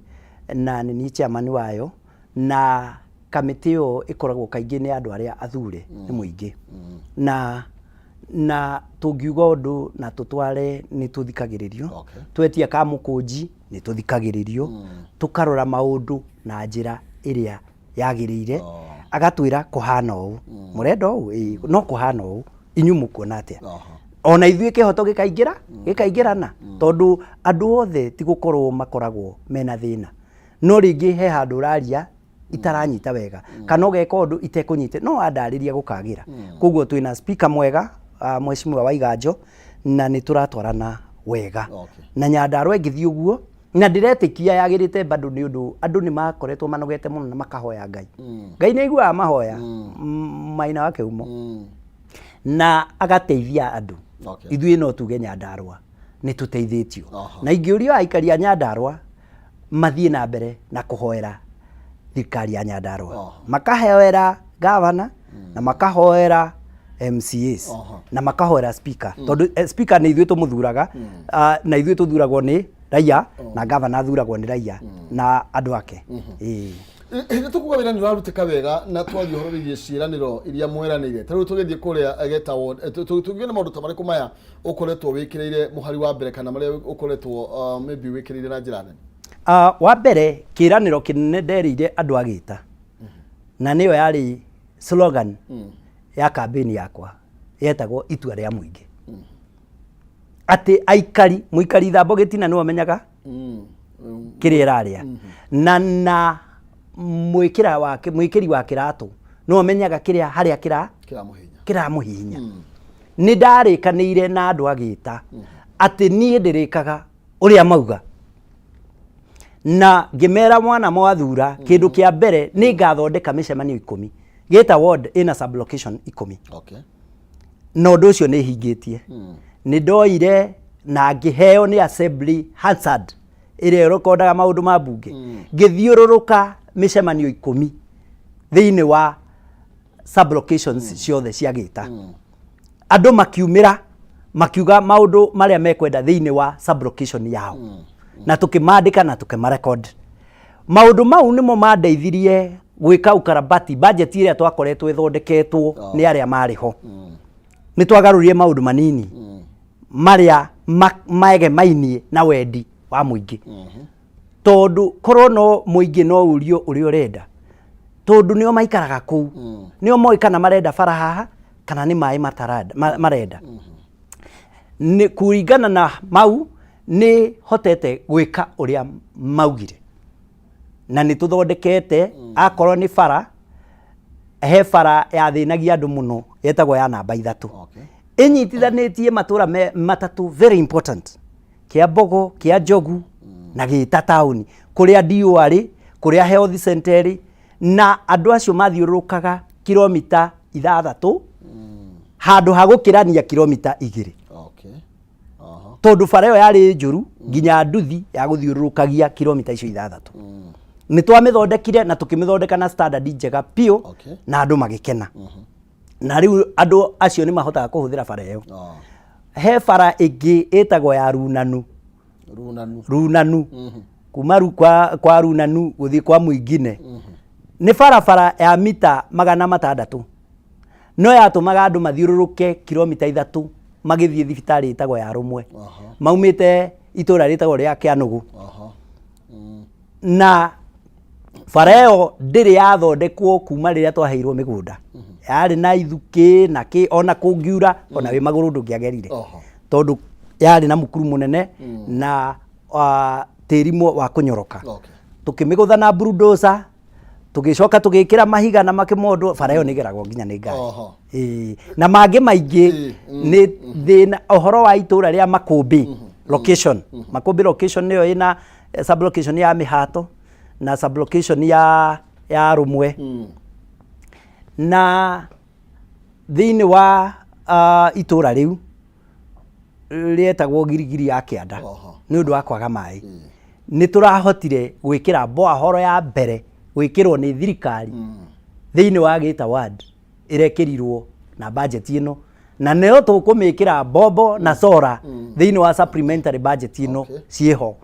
na nĩ niĩ chairman wayo, na kamĩtĩ ĩyo ĩkoragwo kaingĩ nĩ andũ arĩa athure nĩ mũingĩ, na tũngiuga ũndũ na tũtware nĩ tũthikagĩrĩrio. Twetia kamũkũnji nĩ tũthikagĩrĩrio, tũkarora maũndũ na njĩra ĩrĩa yagĩrĩire. Agatwĩra kũhana ũũ, mũrenda ũũ, ĩĩ, no kũhana ũũ, inyuĩ mũkuona atĩa? Ona ithuĩ kĩhoto gĩkaingĩra gĩkaingĩrana, tondũ andũ othe ti gũkorwo makoragwo mena thĩna, no rĩngĩ he handũ ũraria itaranyita wega kana ũgeka ũndũ itekũnyita, no wandarĩria gũkagĩra. Koguo twĩna speaker mwega, mheshimiwa Waiganjo, na nĩ tũratwarana wega. Na Nyandarua ĩngĩthiĩ ũguo na ndĩretĩkia yagĩrĩte bado, nĩ ũndũ andũ nĩ makoretwo manogete mũno na makahoya Ngai. Ngai nĩ aiguaga mahoya, Maina wa Kĩhumo, na agateithia andũ. Ithuĩ no tuge Nyandarua nĩ tũteithĩtio. Na ingĩũrio, aikari a Nyandarua mathiĩ na mbere na kũhoera thirikari ya Nyandarua, makahoera gavana na makahoera MCAs na makahoera speaker, tondũ speaker nĩ ithuĩ tũmũthuraga, na ithuĩ tũthuragwo nĩ raia, na gavana athuragwo nĩ raia na andũ ake. Ĩĩ. Hĩndĩ tũkuga wĩra nĩ ũrarutĩka wega na twaria ũhoro wĩgiĩ ciĩranĩro iria mweranĩire, ta rĩu tũgĩthiĩ kũrĩa Geta ward, tũngĩona maũndũ ta marĩkũ maya ũkoretwo wĩkĩrĩire mũhari wa mbere kana marĩa ũkoretwo maybe wĩkĩrĩire na njĩra nene? Wa mbere, kĩranĩro kĩnene nderĩire andũ a Gĩta, na nĩyo yarĩ slogan ya kambĩni yakwa, yetagwo itua rĩa mũingĩ, atĩ aikari, mũikari thambo gĩtina nĩwe ũmenyaga kĩrĩa ĩrarĩa, na mwĩkĩra wa mwĩkĩri wa kĩratũ nĩwe ũmenyaga kĩrĩa harĩa kĩra kĩramũhinya. Kĩramũhihinya. Nĩ ndarĩkanĩire na andũ a Gĩta atĩ niĩ ndĩrĩkaga ũrĩa mauga, na ngĩmera mwana mwathura, kĩndũ kĩa mbere nĩ ngathondeka mĩcemanio 10. Gĩta ward ĩna sublocation 10. Na ũndũ ũcio nĩ hingĩtie. Nĩ ndoire na ngĩheo nĩ assembly Hansard. Ĩrĩa ĩrekondaga maũndũ ma mbunge, ngĩthiũrũrũka mĩcemanio 10 thĩinĩ wa sublocations ciothe cia Gĩta. Andũ makiumĩra makiuga maũndũ marĩa mekwenda thĩinĩ wa sublocation yao, na tũkĩmandĩka na tũkĩmarecord. Maũndũ mau nĩmo mandeithirie gwĩka ukarabati budget ĩrĩa twakoretwo ĩthondeketwo nĩ arĩa marĩ ho. Nĩ twagarũrire maũndũ manini marĩa maegemainie na wendi wa mũingĩ, tondũ korwo no mũingĩ no ũrio ũrĩa ũrenda, tondũ nĩo maikaraga kũu, nĩo moĩ kana marenda bara haha kana nĩ maĩ marenda. Nĩ kũringana na mau nĩ hotete gwĩka ũrĩa maugire, na nĩ tũthondekete. Akorwo nĩ bara, he bara yathĩnagia andũ mũno yetagwo ya namba 3, ĩnyitithanĩtie matũra matatũ very important, kĩa Mbogo, kĩa Njogu na Gĩta taũni, kũrĩa DO arĩ, kũrĩa health center ĩrĩ, na andũ acio mathiũrũrũkaga kilomita 6 handũ ha gũkĩrania kilomita 2, tondũ bara ĩyo yarĩ njũru nginya nduthi ya gũthiũrũrũkagia kilomita icio 6. Nĩ twamĩthondekire na tũkĩmĩthondeka na standard njega biũ, na andũ magĩkena, na rĩu andũ acio nĩ mahotaga kũhũthĩra bara ĩyo. He bara ĩngĩ ĩtagwo ya Runanu. Runanu. Runanu, kuma kwa Runanu gũthiĩ kwa Mũingine, nĩ barabara ya mita 600, no yatũmaga andũ mathiũrũrũke kilomita 3 magĩthiĩ thibitarĩ ĩtagwo ya Rũmwe, maumĩte itũra rĩtagwo rĩa Kĩanũgũ. Na bara ĩyo ndĩrĩ yathondekwo kuma rĩrĩa twaheirwo mĩgũnda. Yarĩ na ithukĩ na kĩ, ona kũngiura ona wĩ magũrũ ndũngĩagerire, tondũ yarĩ na mũkuru mũnene na tĩri wa kũnyoroka. Tũkĩmĩgũtha na bulldozer, tũgĩcoka tũgĩkĩra mahiga na makĩmondwo. Bara ĩyo nĩ ĩgeragwo nginya nĩ ngari. Ĩĩ. Na mangĩ maingĩ. Nĩ thĩna ũhoro wa itũra rĩa Makũmbĩ location. Makũmbĩ location nĩyo ĩna sublocation ya Mĩhato na sublocation ya Rũmwe, na thĩinĩ wa itũra rĩu rĩetagwo Girigiri ya Kĩanda, nĩ ũndũ wa kwaga maĩ, nĩ tũrahotire gwĩkĩra borehole ya mbere gwĩkĩrwo nĩ thirikari thĩinĩ wa Gĩta ward. Ĩrekĩrirwo na budget ĩno, na nĩyo tũkũmĩkĩra mbombo na solar thĩinĩ wa supplementary budget ĩno ciĩho,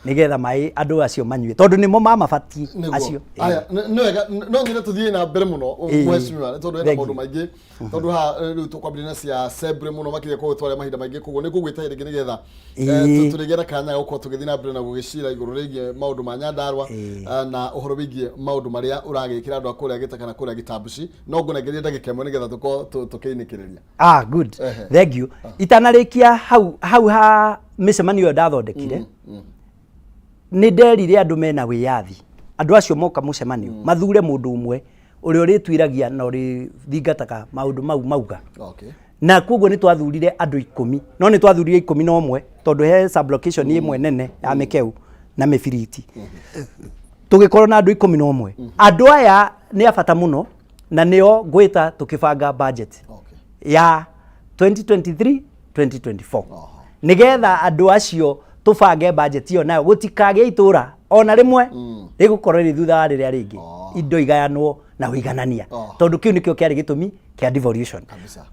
nĩgetha maĩ andũ acio manyue, tondũ nĩmo mamabatiĩ acio. Aya, nĩ wega, no nyende tũthiĩ na mbere mũno, mheshimiwa, nĩ tondũ hena Thank maũndũ you. maingĩ, tondũ ha rĩu tũkwambĩrĩria na cia Assembly mũno makĩria, koguo twarĩa mahinda maingĩ, koguo nĩ ngũgwĩta rĩngĩ nĩgetha tũrĩgĩe na kanya gũkorwo tũgĩthiĩ na mbere na gũgĩcira igũrũ rĩgiĩ maũndũ ma Nyandarua, na ũhoro wĩgiĩ maũndũ marĩa ũragĩkĩra andũ a kũrĩa Gĩta kana kũrĩa Gĩtambuci. No ngũnengerie ndagĩka 1 nĩgetha tũkorwo tũkĩinĩkĩrĩria. Ah, good. Thank you. Itanarĩkia hau hau ha mĩcemanio ĩyo ndathondekire, nĩ nderire andũ mena wĩyathi, andũ acio moka mũcemanio mathure mũndũ ũmwe ũrĩa ũrĩtuiragia na ũrĩthingataga maũndũ mau mauga. Na koguo nĩ twathurire andũ 10, no nĩ twathurire 11, tondũ he sublocation ĩmwe nene ya Mĩkeu na Mĩbiriti. Tũgĩkorwo na andũ 11. Andũ aya nĩ a bata mũno, na nĩo ngwĩta tũkĩbanga budget ya 2023 2024, nĩgetha andũ acio tũbange budget ĩyo nayo, gũtikagĩe itũra ona rĩmwe rĩgũkorwo rĩ thutha wa rĩrĩa rĩngĩ, indo igayanwo na ũiganania, tondũ kĩu nĩkĩo kĩarĩ gĩtũmi kĩa devolution.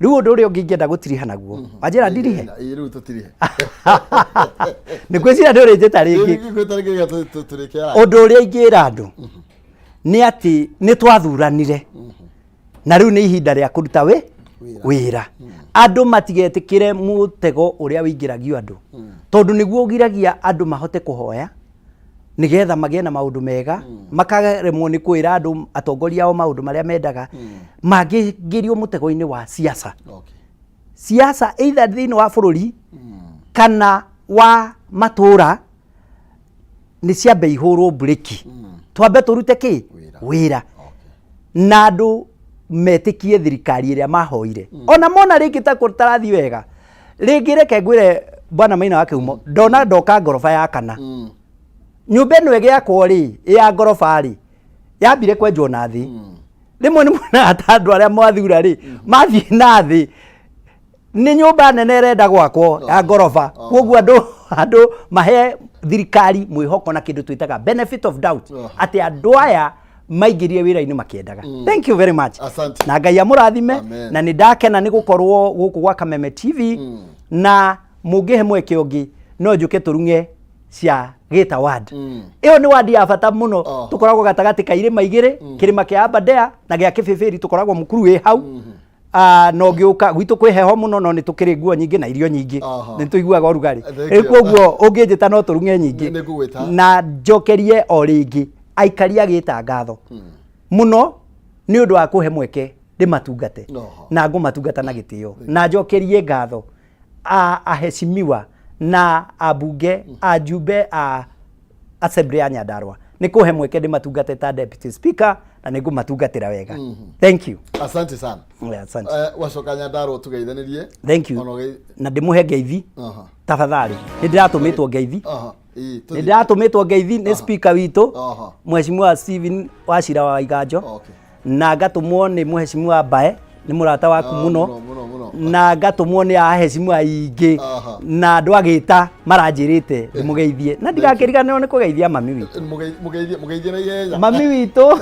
Rĩu ũndũ ũrĩa ũngĩ ingĩenda gũtiriha naguo, wanjĩra ndirihe. Ĩĩ, rĩu tũtirihe. Nĩ kwĩciria nĩ ũrĩnjĩta rĩngĩ. Ngwĩta rĩngĩ nĩgetha tũrĩke. Ũndũ ũrĩa ingĩra andũ nĩ atĩ nĩ twathuranire, na rĩu nĩ ihinda rĩa kũruta Wĩra. wĩra. Andũ matigetĩkĩre mũtego ũrĩa ũingĩragio andũ, tondũ nĩguo ũgiragia andũ mahote kũhoya nĩgetha magĩe na maũndũ mega, makaremwo nĩ kwĩra andũ atongoria ao maũndũ marĩa mendaga, mangĩingĩrio mũtego-inĩ wa siasa. Siasa either thĩinĩ wa bũrũri kana wa matũra nĩ ciambe ihũrwo mburĩki, twambe tũrute kĩ Wĩra. wĩra, na andũ metĩkie thirikari ĩrĩa mahoire, ona mona rĩngĩ ta kũtarathiĩ wega rĩngĩ. Reke ngwĩre, bwana Maina wa Kĩhumo, ndona ndoka ngoroba ya kana, nyũmba ĩno ĩgĩakwo rĩ, ya ngoroba rĩ, yambire kwenjwo na thĩ. Rĩmwe nĩ muonaga ta andũ arĩa mwathura rĩ mathiĩ na thĩ, nĩ nyũmba nene ĩrenda gwakwo ya ngoroba, koguo andũ Andũ mahe thirikari mwĩhoko na kĩndũ twĩtaga benefit of doubt, atĩ andũ aya maingĩrire wĩra-inĩ makĩendaga. Thank you very much. Asante. Na Ngai amũrathime. Amen. Na nĩ ndakena nĩ gũkorwo gũkũ gwa Kameme TV, na mũngĩhe mweke ũngĩ no njũke tũrung'e cia Gĩta ward. Ĩyo nĩ ward ya bata mũno. Tũkoragwo gatagatĩ ka irĩma igĩrĩ, kĩrĩma kĩa Aberdare na gĩa Kĩbĩbĩri. Tũkoragwo mũkuru wĩ hau. Ah, no ngĩũka gwitũ kwĩ heho mũno, no nĩ tũkĩrĩ nguo nyingĩ na irio nyingĩ. Nĩ tũiguaga ũrugarĩ. Thank Rĩu you. koguo ũngĩnjĩta no tũrung'e nyingĩ. Nĩ ngũgwĩta. Na njokerie o rĩngĩ aikari a Gĩta ngatho mũno nĩ ũndũ wa kũhe mweke ndĩmatungate, na ngũmatungata na gĩtĩo. Na njokerie ngatho a aheshimiwa na ambunge, ajumbe a assembly ya Nyandarua nĩ kũhe mweke ndĩmatungate ta deputy speaker, na nĩ ngũmatungatĩra wega. Thank you. Asante sana. Yeah, asante. Wacoka Nyandarua tugeithanirie. Thank you. Ona Na ndĩmũhe ngeithi. Tafadhali, nĩ ndĩratũmĩtwo ngeithi. Ĩ, Nĩ tũthiĩ. ndĩratũmĩtwo ngeithi nĩ speaker witũ, Mheshimiwa Stephen Wachira wa Iganjo, na ngatũmwo nĩ Mheshimiwa Mbae, nĩ mũrata waku mũno, Mũno, mũno, mũno. Na ngatũmwo nĩ aheshimiwa aingĩ, na andũ agĩta maranjĩrĩte ndĩmũgeithie, na ndigakĩriganĩrwo nĩ kũgeithia mami witũ. Mũgeithie, mũgeithie na ihenya. Mami witũ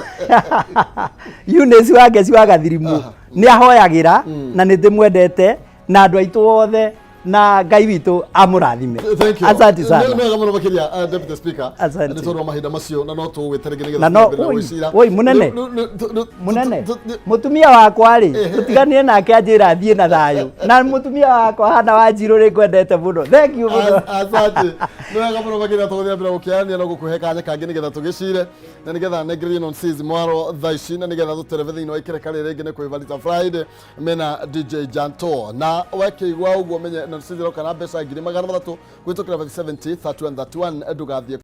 Eunice wa Ngeci wa Gathirimu nĩ ahoyagĩra, na nĩ ndĩmwendete, na andũ aitũ othe, na Ngai witũ amũrathime. Thank you. Asante sana. Nĩ wega mũno makĩria, Deputy Speaker. Asante. Nĩ tondũ wa mahinda macio, na no tũgwĩte rĩngĩ nĩgetha Na no tũthiĩ mbere na oi, gwĩcira. oi, mũnene. Mũnene, mũtumia wakwa rĩ, tũtiganire nake anjĩra thiĩ na thayũ, na mũtumia wakwa Hana Wanjirũ, nĩ ngwendete mũno. Thank you mũno. Asante. Nĩ wega mũno makĩria. Tũgũthiĩ na mbere gũkĩaranĩria na gũkũhe kanya kangĩ nĩgetha tũgĩcire, na nĩgetha nengererie non seas mwaro thaa ici, na nĩgetha tũterebe thĩinĩ wa ikereka rĩrĩ rĩngĩ nĩ kwĩ Friday mena DJ Janto. Na wakĩigua ũguo menye non seas ĩroka na mbeca 300,000 kũhĩtũkĩra 570 31 31. Ndũgathiĩ.